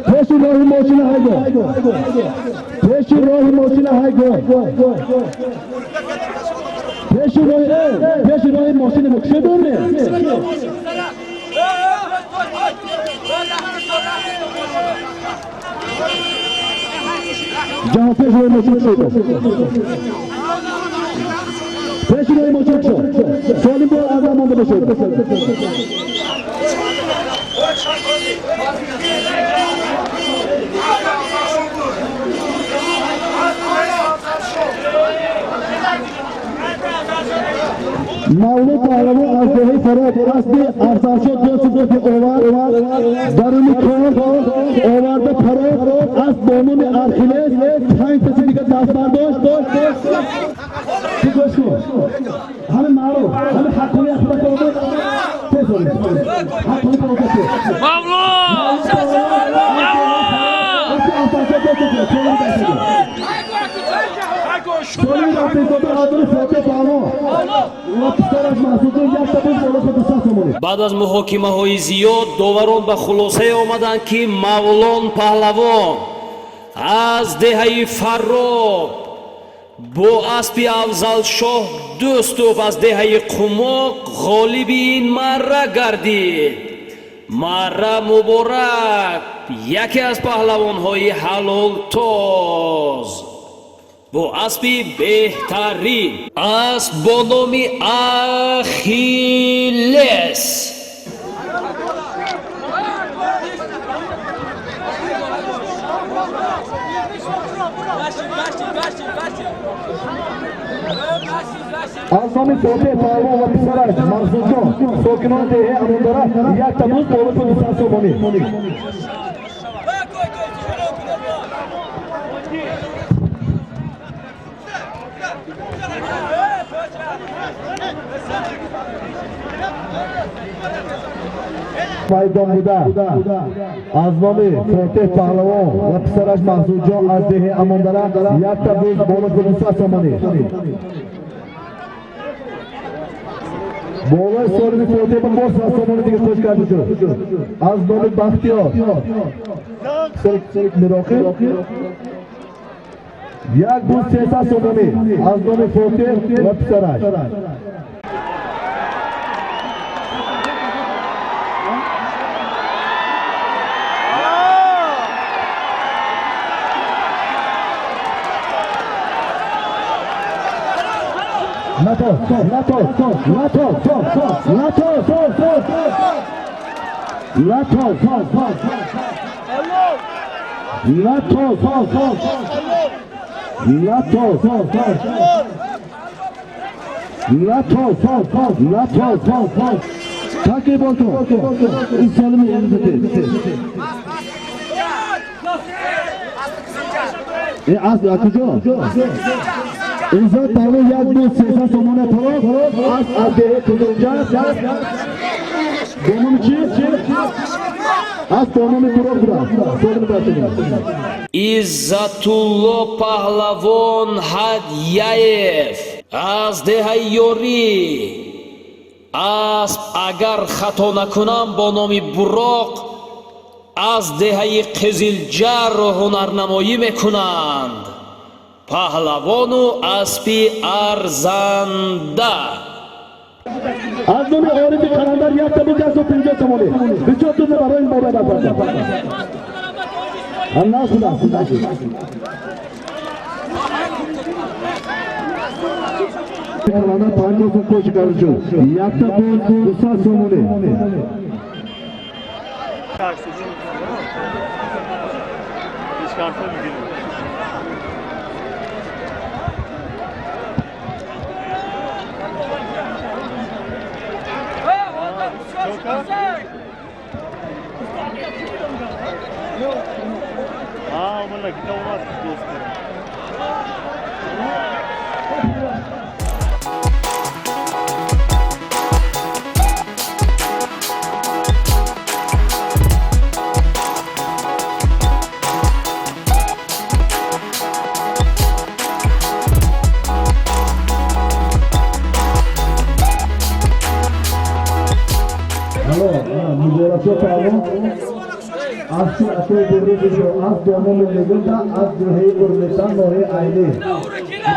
Пеши роҳи мошина ҳайдо. Пеши роҳи мошина ҳайдо. Пеши роҳи мошина кушо дорме? Ҷаҳон пеши роҳи мошина шуд. Пеши роҳи мошина шуд. Солим бо аз монда бошед. Мавлуд Паҳлавон аз деҳаи Фароб аспи Афзалшоҳ дӯстдоти овард, даруни кор оварда парод, асп бо номи Архилес 5 таси дига даст бардошт. Ту гӯш кун, ҳамин маъруф, ҳамин ҳаққони худак омад, тез омад. Ҳаққони парод. Мавлуд! Аспи Афзалшоҳ дӯстдоти Солим рафтистода аз номи Фотиҳ Паҳлавон ва писараш Маҳсудҷон якта буз боло 200 сомонӣ. Баъд аз муҳокимаҳои зиёд доварон ба хулосае омаданд, ки Мавлон Паҳлавон аз деҳаи Фарроб бо аспи Афзалшоҳ Дӯстов аз деҳаи Қумоқ ғолиби ин марра гардид. Марра муборак, яке аз паҳлавонҳои ҳалолтоз бо аспи беҳтарин, асп бо номи Ахиллес. Аз номи Фотиҳ Паҳлавон ва писараш Мақсудҷон, сокинони деҳаи Амондара, якта буз боло 200 сомонӣ. Майдон буда аз номи Фотиҳ Паҳлавон ва писараш Маҳсудҷон аз деҳаи Амондара якта буз боло 200 сомонӣ. Болои солими Фотиҳ ба боз 100 сомонӣ дига қӯш карда шуд. Аз номи Бахтиёр Мироқӣ як буз 300 сомонӣ аз номи Фотиҳ ва писараш. Нато, нато, нато, нато, нато, нато, нато, нато, нато, таки болту, ин солими елизати. Ин асп аз куҷо? Иззат Паҳлавон як буз 300 сомона парод, асп аз деҳаи Қизилҷа бо номи чӣ? Аз бо номи Буроқ буда, солим бошед. Иззатулло Паҳлавон Ҳадяев аз деҳаи Ёрӣ, асп, агар хато накунам, бо номи Буроқ аз деҳаи Қизилҷар ҳунарнамоӣ мекунанд. Паҳлавону аспи арзанда. Аз номи Орифи Қаландар якта буз, 150 сомонӣ. Бисёр дуза барои ин бора бафарда. Ҳам нахудам. Қаландар 50 сом қоши карда шуд. Якта буз, 200 сомонӣ. Алло, Муборакшо Паҳлавон аспи акои Беҳрӯзшо аз бо номи Легенда аз деҳаи Урметан, ноҳияи Айнӣ,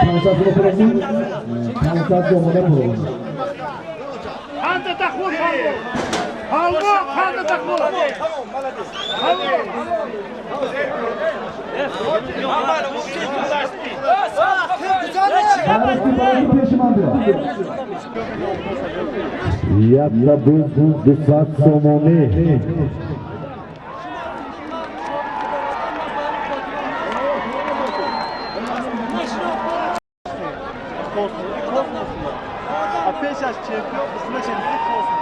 500 сом фурӯхтем, 500 сомона фурӯхтем. Қанда тахмур, палвон! Қанда тахмур! Палвон! Пеши ман биё. Якта буз, 200 сомонӣ. Пешаш чемпион, чемпион космос.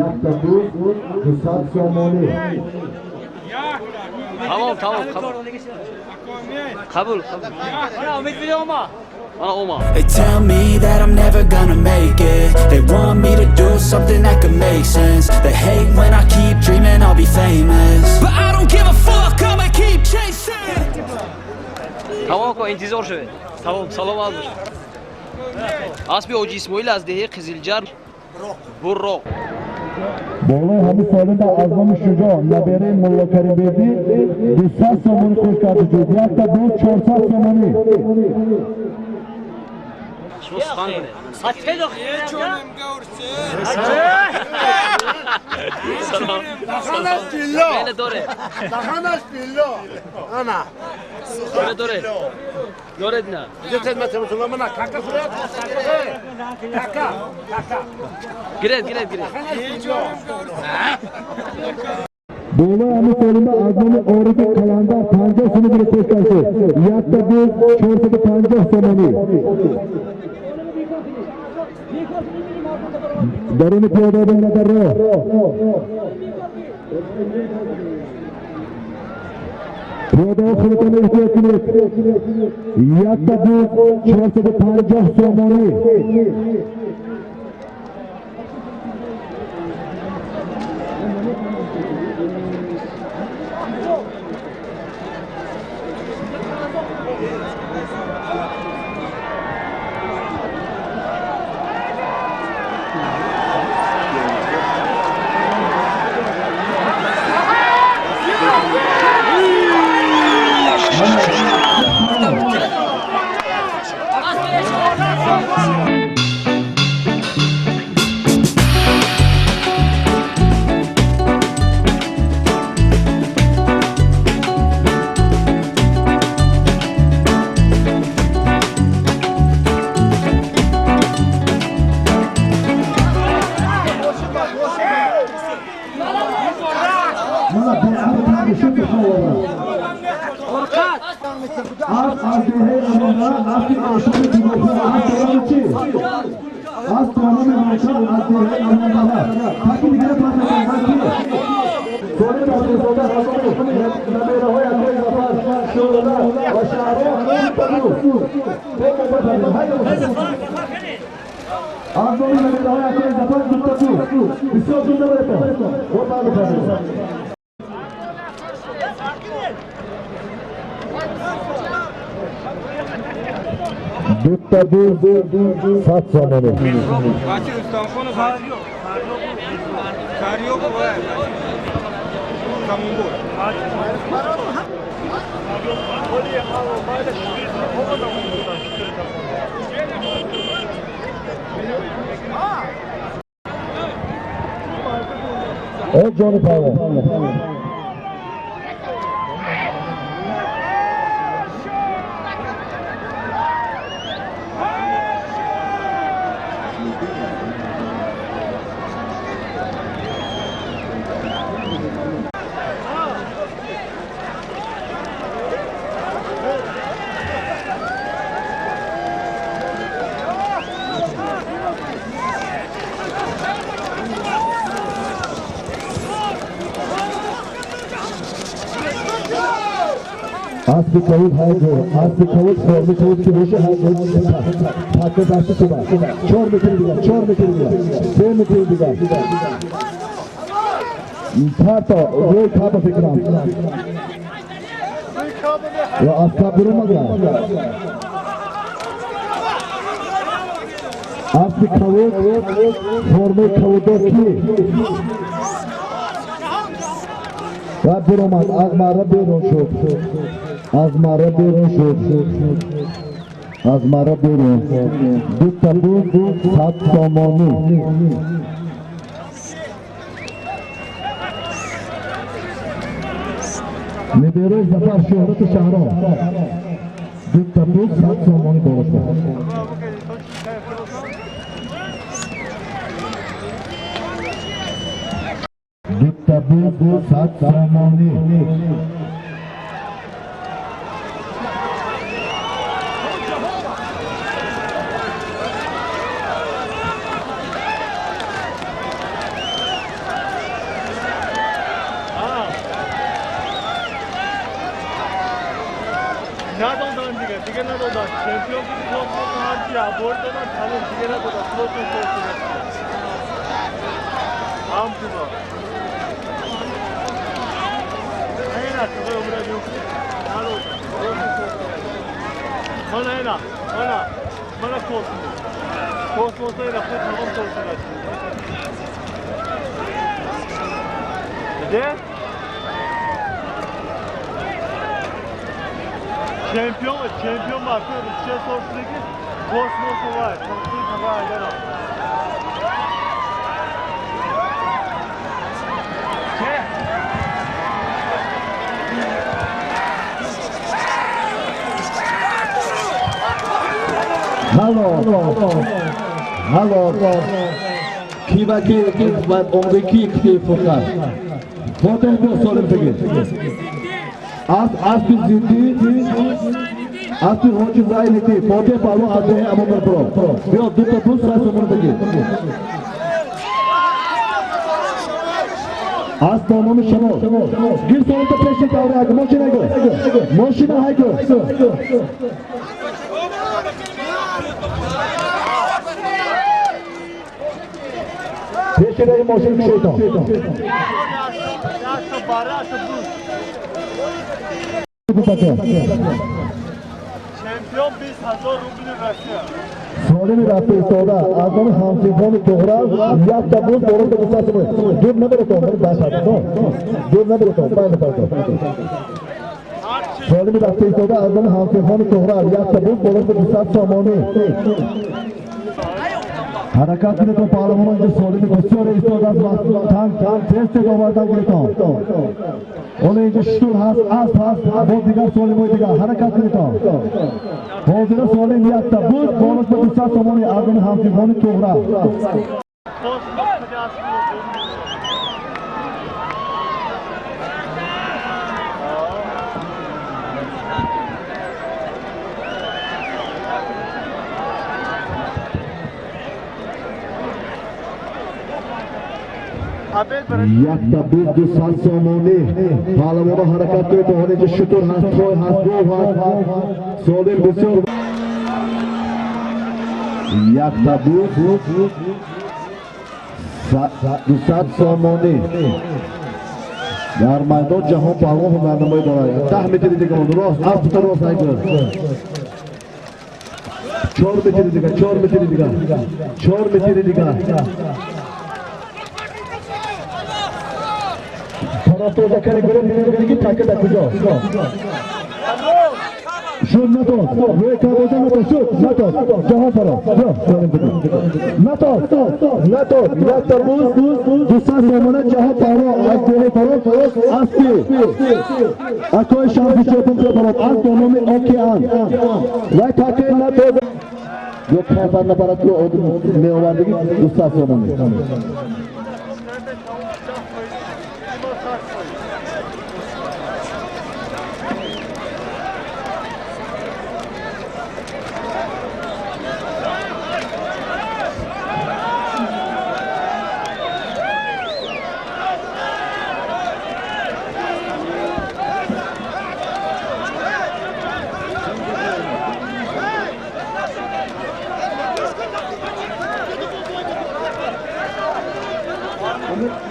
Якта буз, 200 сомонӣ. Тамом, тамом, қабул, қабул, мана омад. They tell me that I'm never gonna make it. They want me to do something that could make sense. They hate when I keep dreaming I'll be famous. But I don't give a fuck, I'ma keep chasing. Тамом кун, интизор шавед. Салом, саломат бошед. Аспи Ҳоҷи Исмоил аз деҳаи Қизилҷар, Бурроқ. Болои ҳамин солида аз номи Шуҷоъ, набераи Мулло Каримбердӣ, 200 сомонӣ қӯш карда шуд. Якта буз, 400 сомонӣ. Шумо сухан кунед. Даханаш тилло! Мейле доре. Даханаш тилло! Ана! Доре, доре. Доред на. Кака сурат? Кака! Кака! Гиред, гиред, гиред. Болои ҳамин солида аз номи Орифи Қаландар 50 сомонӣ қӯш карда шуд. Якта буз, 450 сомонӣ. Даруни пиёда дар роҳ. Пиёдаҳо, худатон эҳтиёт кунед. Якта буз, 450 сомонӣ. Мана беаби тамошо биховора. Аз деҳаи Амонара аспи ошоми дигоҳо аз дорами чи? Аз дорами Равшан аз деҳаи Амонара. Таки дигара пардохт ки? Соли Баҳрозода аз номи набераҳои акои Зафар, Шӯрода ва Шаҳром аз номи набераҳои акои Зафар дута буз. Бисёр зуд набаретон. О баъду пардохт. Дута буз 100 сомонӣ. О ҷони палвон. Аспи кавуд ҳайҷо, аспи кавуд форми кавуд ки боша ҳайҷо пакка дасти туба. 4 метр дигар, 4 метр дигар, 3 метр дигар. Парто, рӯй каба фикрам. Ва аз каб биромада. Аспи кавуд форми кавуддор ки? Ва биромад, аз марра берун шуд. Аз марра берун шуд. Аз марра берун. Дута буз 100 сомонӣ. Набераи Зафар Шӯҳрату Шаҳром. Дута буз 100 сомонӣ боло шуд. Дута буз 100 сомонӣ. Надодан дига, дига надодан. Чемпион космос ҳарчи абор додан, тамом дига надодан. Космос космос. Ҳам туба. Айна, туба умра юқи. Надодан. Мана айна, мана. Мана космос. Космос айна, худ тамом космос. Де? Чемпион, чемпион marka Rusça sorusundaki kosmos var. Kosmos var. Ҳало, ҳало, ки ба ки ва омади ки ки фурқат. Фотеҳ биё солим бигир. Аз аспи зиндӣ, аспи ҳоҷи Зайниддин, Фотеҳ паҳлавон аз деҳаи Амондар биро. Биё дута буз 100 сомонӣ бигир. Аз номи шумо. Гир солимта пеши давра ҳайгу, мошина ҳайгу. Мошина ҳайгу. Пеши раи мошин кушойтон. Чемпион 20,000 рубли Россия. Солими рафта истода аз номи ҳамсинфони Туғрал якта буз боло 200 сомонӣ. Дур набаретон, бай партон. Дур набаретон, бай партон. Солими рафта истода аз номи ҳамсинфони Туғрал якта буз боло 200 сомонӣ. Ҳаракат кунед паҳлавонон, инҷо солими бисёре истодааст ва танг тез тез овардан гиритон. Ҳоло инҷо шутур ҳаст, асп ҳаст, бо дигар солимҳои дигар. Ҳаракат кунедон. Ҳозира солим якта буз боло 200 сомонӣ аз номи ҳамсинфони Туғрал. Якта буз 200 сомонӣ. Паҳлавоно, ҳаракат кунед, то ҳол инҷа шутур ҳаст, той ҳаст, гов ҳаст. Солим бисёр. Якта буз 200 сомонӣ. Дар майдон Ҷаҳон Паҳлавон ҳунарнамоӣ дорад. 10 метри дига монд. Рост, аспта рост айгир. 4 метри дига, 4 метри дига, 4 метри дига. Тарафдор закари гурӯҳ мегӯяд, ки така дар куҷо? Шуд, натод. Рӯи кабоза натод, шуд, натод. Ҷаҳон фаро. Натод, натод. Якта буз 200 сомона. Ҷаҳон Паҳлавон аз деҳаи Фарох, аспи акои Шамси Чопун Фарох, асп бо номи Океан. Вай такаи натод. Ё кайфар набарад, ки меовардагӣ 200 сомонӣ.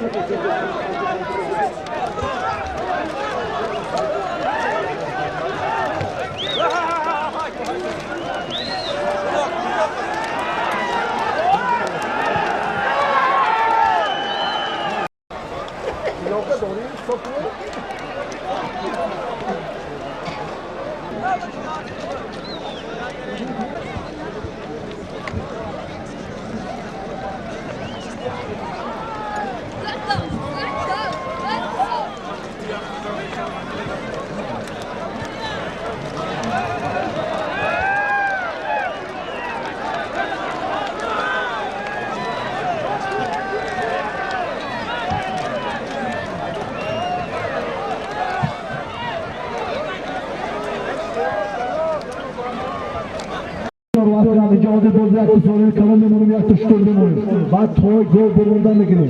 Let's go! Let's go! Let's go! Иҷози боз якта солими калон мемонем, якта шутур мемонем, баъд той, гов бурунда мегирем,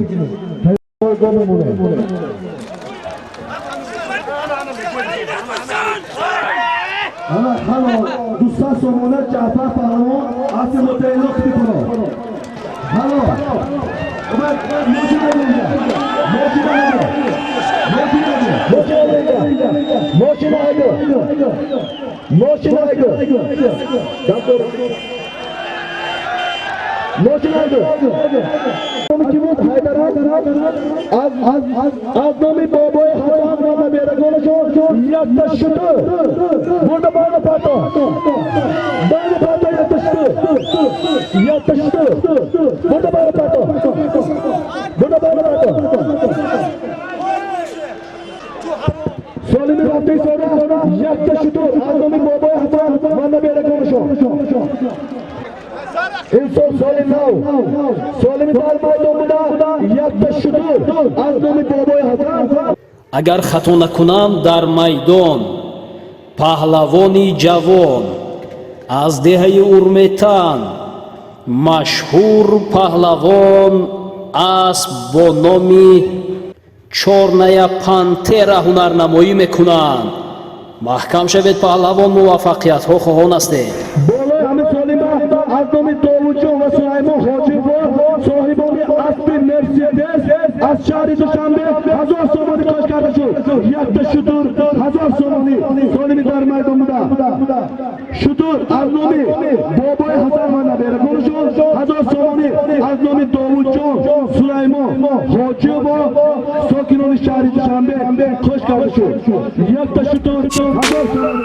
той, гов мемонем. Ана ҳало 200 сомона. Ҷаъфар Паҳлавон, аси мутаиллоқ мекунад. Ҳало мошина, мошина, мошина, мошина айдо, мошина айдо, мошина айдо. Ки буд? Ҳайдарат аз номи бобои Ҳасан ва наберагонашон якта шутур бурда. Байна парто, байна парто. Якта шутур, якта шутур бурда, байна парто бурда, байна парто. Солими рафтаи сода, якта шутур аз номи бобои Ҳасан ва наберагонашон. Инсон соли нав солими дар майдон буда, якта шутур аз номи бобои Ҳасан. Агар хато накунам, дар майдон паҳлавони ҷавон аз деҳаи Урметан, машҳур паҳлавон, асп бо номи Чёрная пантера ҳунарнамоӣ мекунанд. Маҳкам шавед, паҳлавон, муваффақиятҳо хоҳон ҳастем. Болои ҳамин солима аз номи Довудҷон ва Сулаймон Ҳоҷиво, соҳибони аспи Мерседес аз шаҳри Душанбе, 1000 сомонӣ кош карда шуд. Якта шутур 1000 сомонӣ. Солими дар майдон буда, шутур аз номи бобои Ҳасан ва наберагонашон, 1000 сомонӣ аз номи Довудҷон, Сулаймон Ҳоҷиво, сокинони шаҳри Душанбе кош карда шуд. Якта шутур 1000 сомонӣ.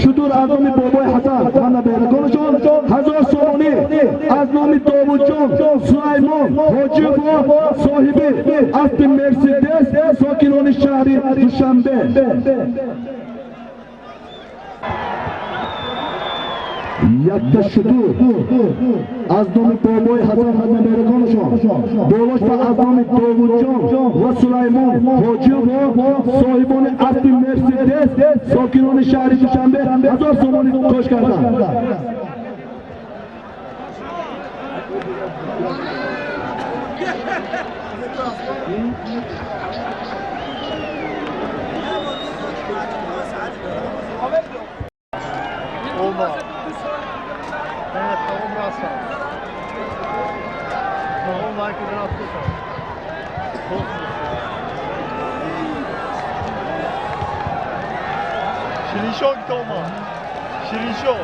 Шутур аз номи бобои Ҳасан ва наберагонашон 1000 сомонӣ аз номи Довудҷон Сулаймон Ҳоҷиев соҳиби аспи Мерседес сокинони шаҳри Душанбе. Якта шутур аз номи бобои Ҳасан ва наберагонашон болош ва аз номи Довудҷон ва Сулаймон Ҳоҷиев соҳибони аспи Мерседес сокинони шаҳри Душанбе 1000 сомонӣ кош карданд. Şirinşon Toma. Şirinşon.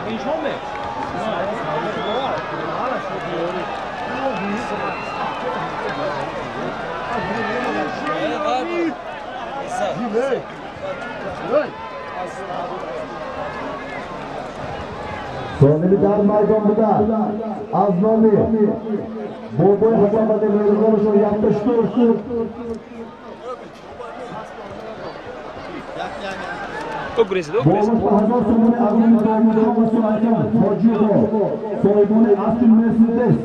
Şirinşon mu? Соними дар майдон буда аз номи бобои Ҳасан ва наберагонашон якта шутур болош ба 1000 сомонӣ аз номи Довудҷон ва Сулаймон Ҳоҷиев соҳибони аспи Мерседес.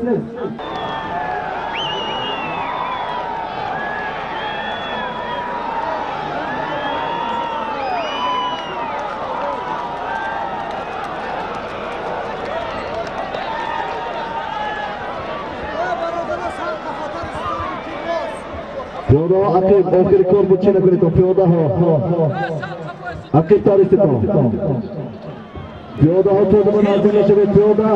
Пиёдаҳо ақиб, охири кор буд, чӣ накунед, пиёдаҳо ақиб тариститон, пиёдаҳо то дума наздик нашавед, пиёда.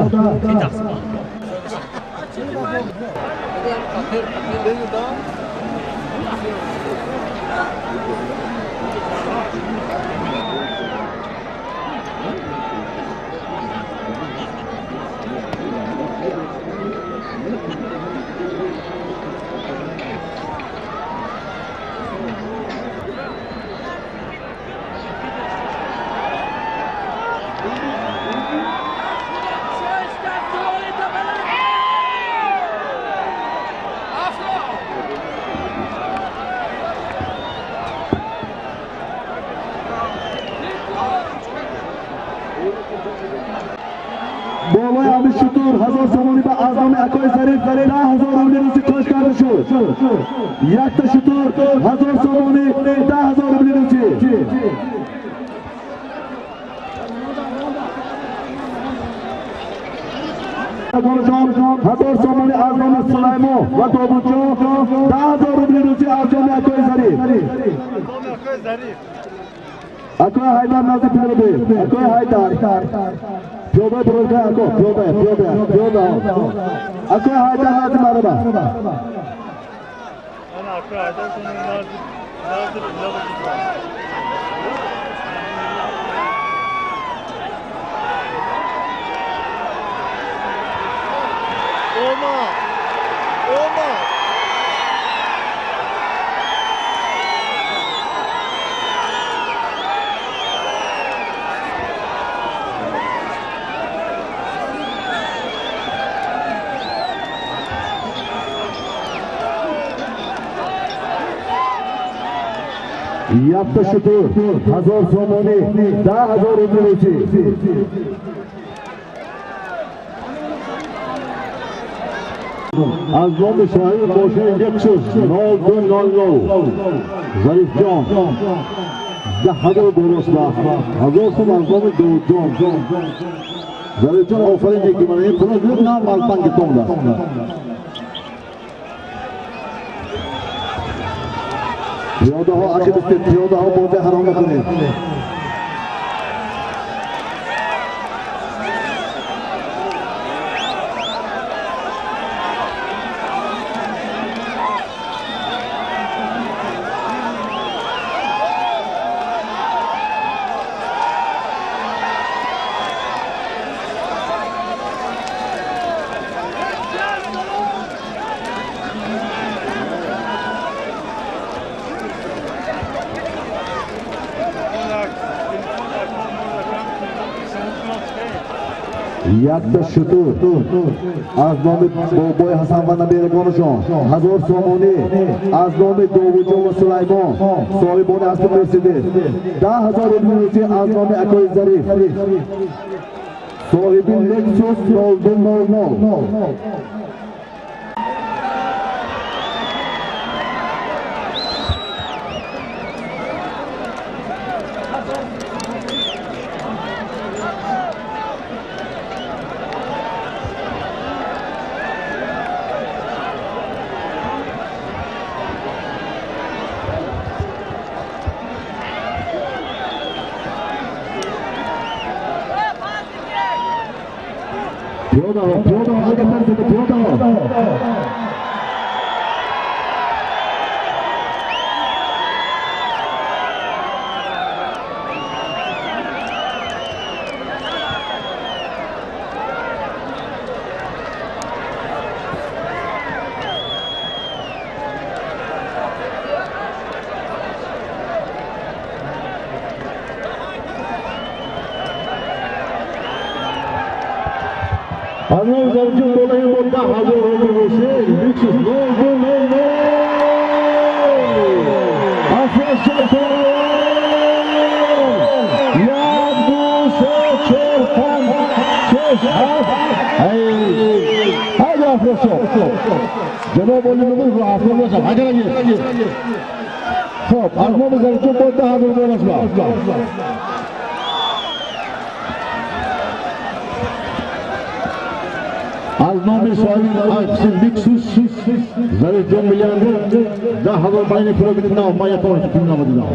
Болои ҳамин шутур 1000 сомонӣ ба аз номи акои Зариф 10,000 рубли русӣ кош карда шуд. Якта шутур 1000 сомонӣ 10,000 рубли русӣ. 1000 сомонӣ аз номи Сулаймон ва Довудҷон 10,000 рубли русӣ аз номи акои Зариф. Акои Ҳайдар назди пиёда, акои Ҳайдар пиёда бурга, ако пиёда, пиёда, пиёда. Акои Ҳайдар назди мароба. Ана акои Ҳайдар назди назди пиёда. Ома! Ома! Якта шутур 1000 сомонӣ 10,000 рубли русӣ. Аз номи соҳиби мошини Lexus 0200 Зарифҷон 10,000 болоста 1000 сом аз номи Довудҷон. Зарифҷон офарин ки мана ин пула гирифт на малпанги тонда. Пиёдаҳо ақиб истед, пиёдаҳо бозӣ ҳаром накунед. Якта шутур аз номи бобои Ҳасан ва наберагонашон 1000 сомонӣ, аз номи Довудҷон ва Сулаймон соҳибони аспи Мерседес 10 000 рубли русӣ, аз номи акои Зариф соҳиби Лексус 0200. Пиёдаҳо, пиёдаҳо, агар пиёдаҳо. Аз номи Зарифҷон болаи мо 10 000 рубли русӣ, Лексус 0200. Афросиёб, як, ду, се, чор, панҷ, шеш, ҳафт. Ҳайда, Афросиёб, ҷаноб оли нумуз Афросиёб, ҳаҷараги. Хоб, аз номи Зарифҷон бо 10 000 болаш ба. Аз номи соҳиби аспи Лексус Зарифҷон миллиардер 10 000 байни пула гирифт. Ман ятон пул набудидам.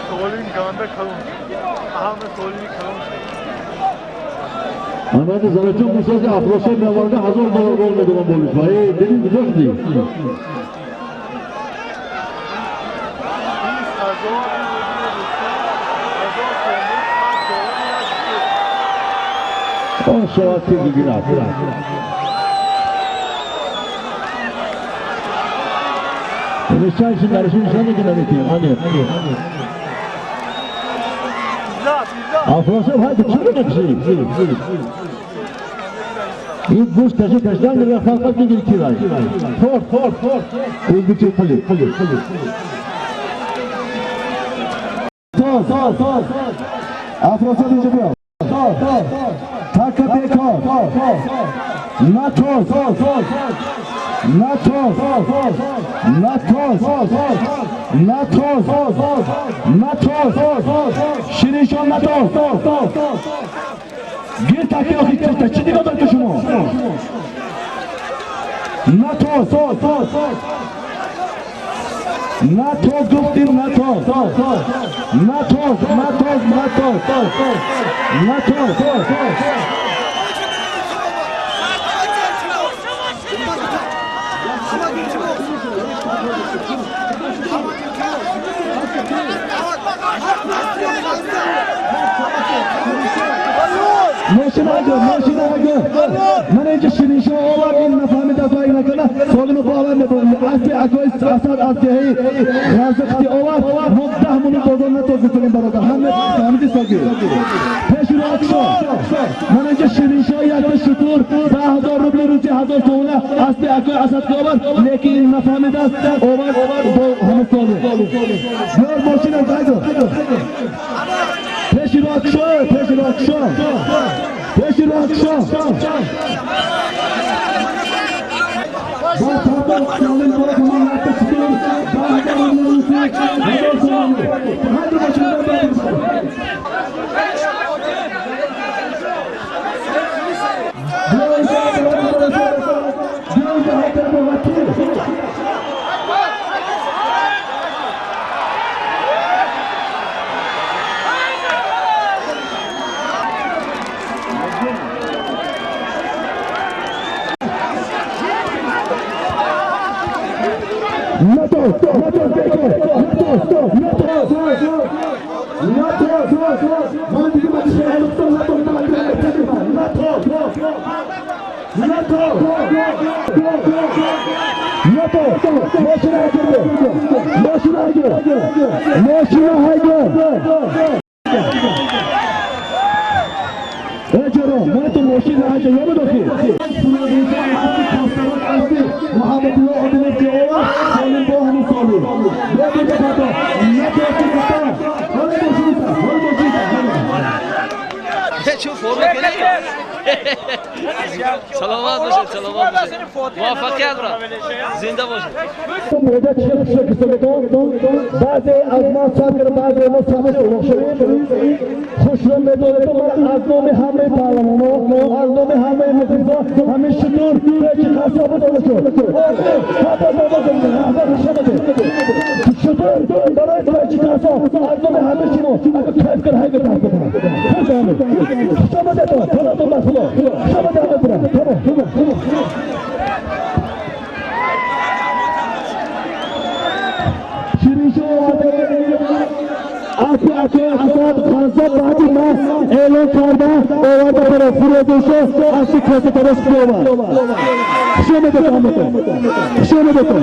Солим ганда калон. Ҳама солими калон. Албатта, Зарифҷон гуфтааст, Афросиёб меоварда 1000 доллар гол медодам болиш. Ва дидӣ, куҷо шудӣ? 20 000 рубли русӣ, 1000 сомон, 100 доллар, як шутур. Он шавад ки бигирад. Нишанши нариши нишане ки наметиҳем. Ане. Биллаҳ, биллаҳ. Афросиёб, ҳайда, чиро мекушӣ? Ин гӯшт каши кашидан мега, фарқат мегири кирай. Тор, тор, тор. O'zbekcha qili. Тоз, Афросиёб, инҷо биё. Така бекор. Натоз, натоз, натоз, натоз, натоз, Шириншон, натоз. Гир таки, охи кирта, чӣ нигоҳ доред шумо? Натоз, натоз гуфтим, натоз, натоз, натоз, натоз, натоз. Мошина ҳайда, мошина ҳайда. Ман инҷа Шириншоҳ овард, ин нафаҳмида вай накана, солими бовар мебурд. Аспи акои Асад аз деҳаи Ғазиқти овард, мо 10 минут бозор натоз гуфтем, бародар. Ҳама фаҳмиди соги. Пеши роҳ шо. Ман инҷа Шириншоҳ якта шутур, 10 000 рубли русӣ, 1000 сомона аспи акои Асад ки овард, лекин ин нафаҳмидааст, овард бо ҳама соли. Биёр мошина, ҳайда. Пеши роҳ шо, пеши роҳ шо. Пеши роҳ шо. Бо тамом солим бо тамом якта шутур, 10 000 рубли русӣ, 1000 сомона. Ҳайда, мошина бар. Биё инҷа, биё инҷа, ҳайда, бо вакил. Натоз, натоз, бекор, натоз, натоз, натоз. Ман дига ба шеҳрустон натоз, натоз, натоз, натоз. Мошина ҳайда, мошина ҳайда, мошина ҳайда. Саломат бошед, саломат бошед. Муваффақият брат. Зинда бошед. Баъзе аз ман сар карда, баъзе мо самаи улуғ шавем. Хушро медонед, ман аз номи ҳамаи паҳлавоно, аз номи ҳамаи мухлисо, ҳамин шутур чи қассоба дода шуд. Шутур барои чи қассоб аз номи ҳамаи шумо кайф кар ҳайга таҳта кунам. Хуш омед. Хуш омадетон. Панотон бар Худо. Хуш омадед ҳама бирам. Тамом. Аспи акои Асад Хансоб баъди ман эълон карда оварда баро Фирӯзоншоҳ аспи косатарош биёвард. Хуш омадед ҳаматон. Хуш омадетон.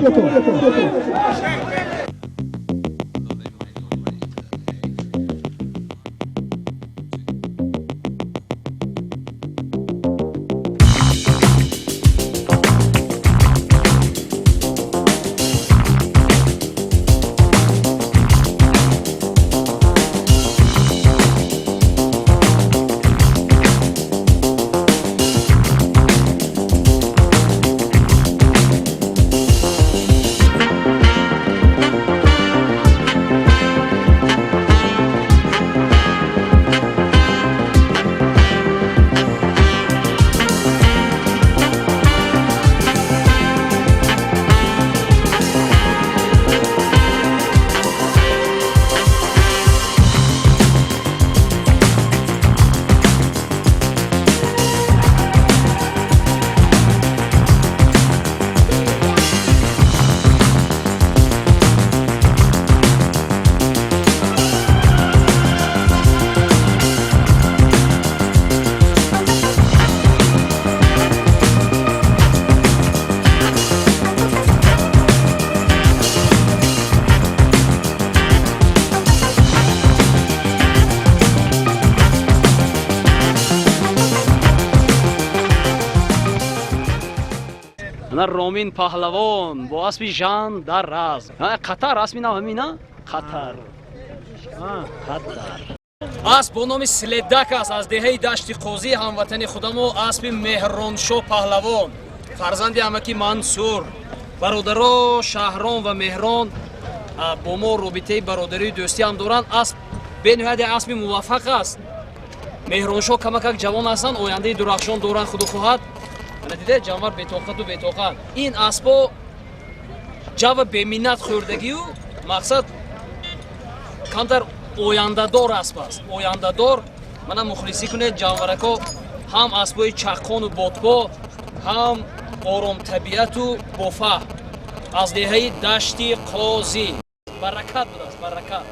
Ана Ромин паҳлавон бо аспи Жан дар разм. Қатар аспи нав ҳамина? Қатар. Қатар. Асп бо номи Следак аст аз деҳаи Дашти Қозӣ, ҳамватани худамо, аспи Меҳроншоҳ паҳлавон, фарзанди амаки Мансур. Бародаро Шаҳрон ва Меҳрон бо мо робитаи бародарию дӯстӣ ҳам доранд. Асп бениҳоят як аспи муваффақ аст. Меҳроншоҳ камакак ҷавон ҳастанд, ояндаи дурахшон доранд, худо хоҳад. Ана диде ҷанвар бетоқату бетоқат. Ин аспо ҷава беминнат хӯрдагию мақсад камтар ояндадор асп аст. Ояндадор. Мана мухлисӣ кунед ҷанварако, ҳам аспои чаққону ботпо, ҳам оромтабиату бофаҳм. Аз деҳаи Дашти Қозӣ. Баракат будааст, баракат.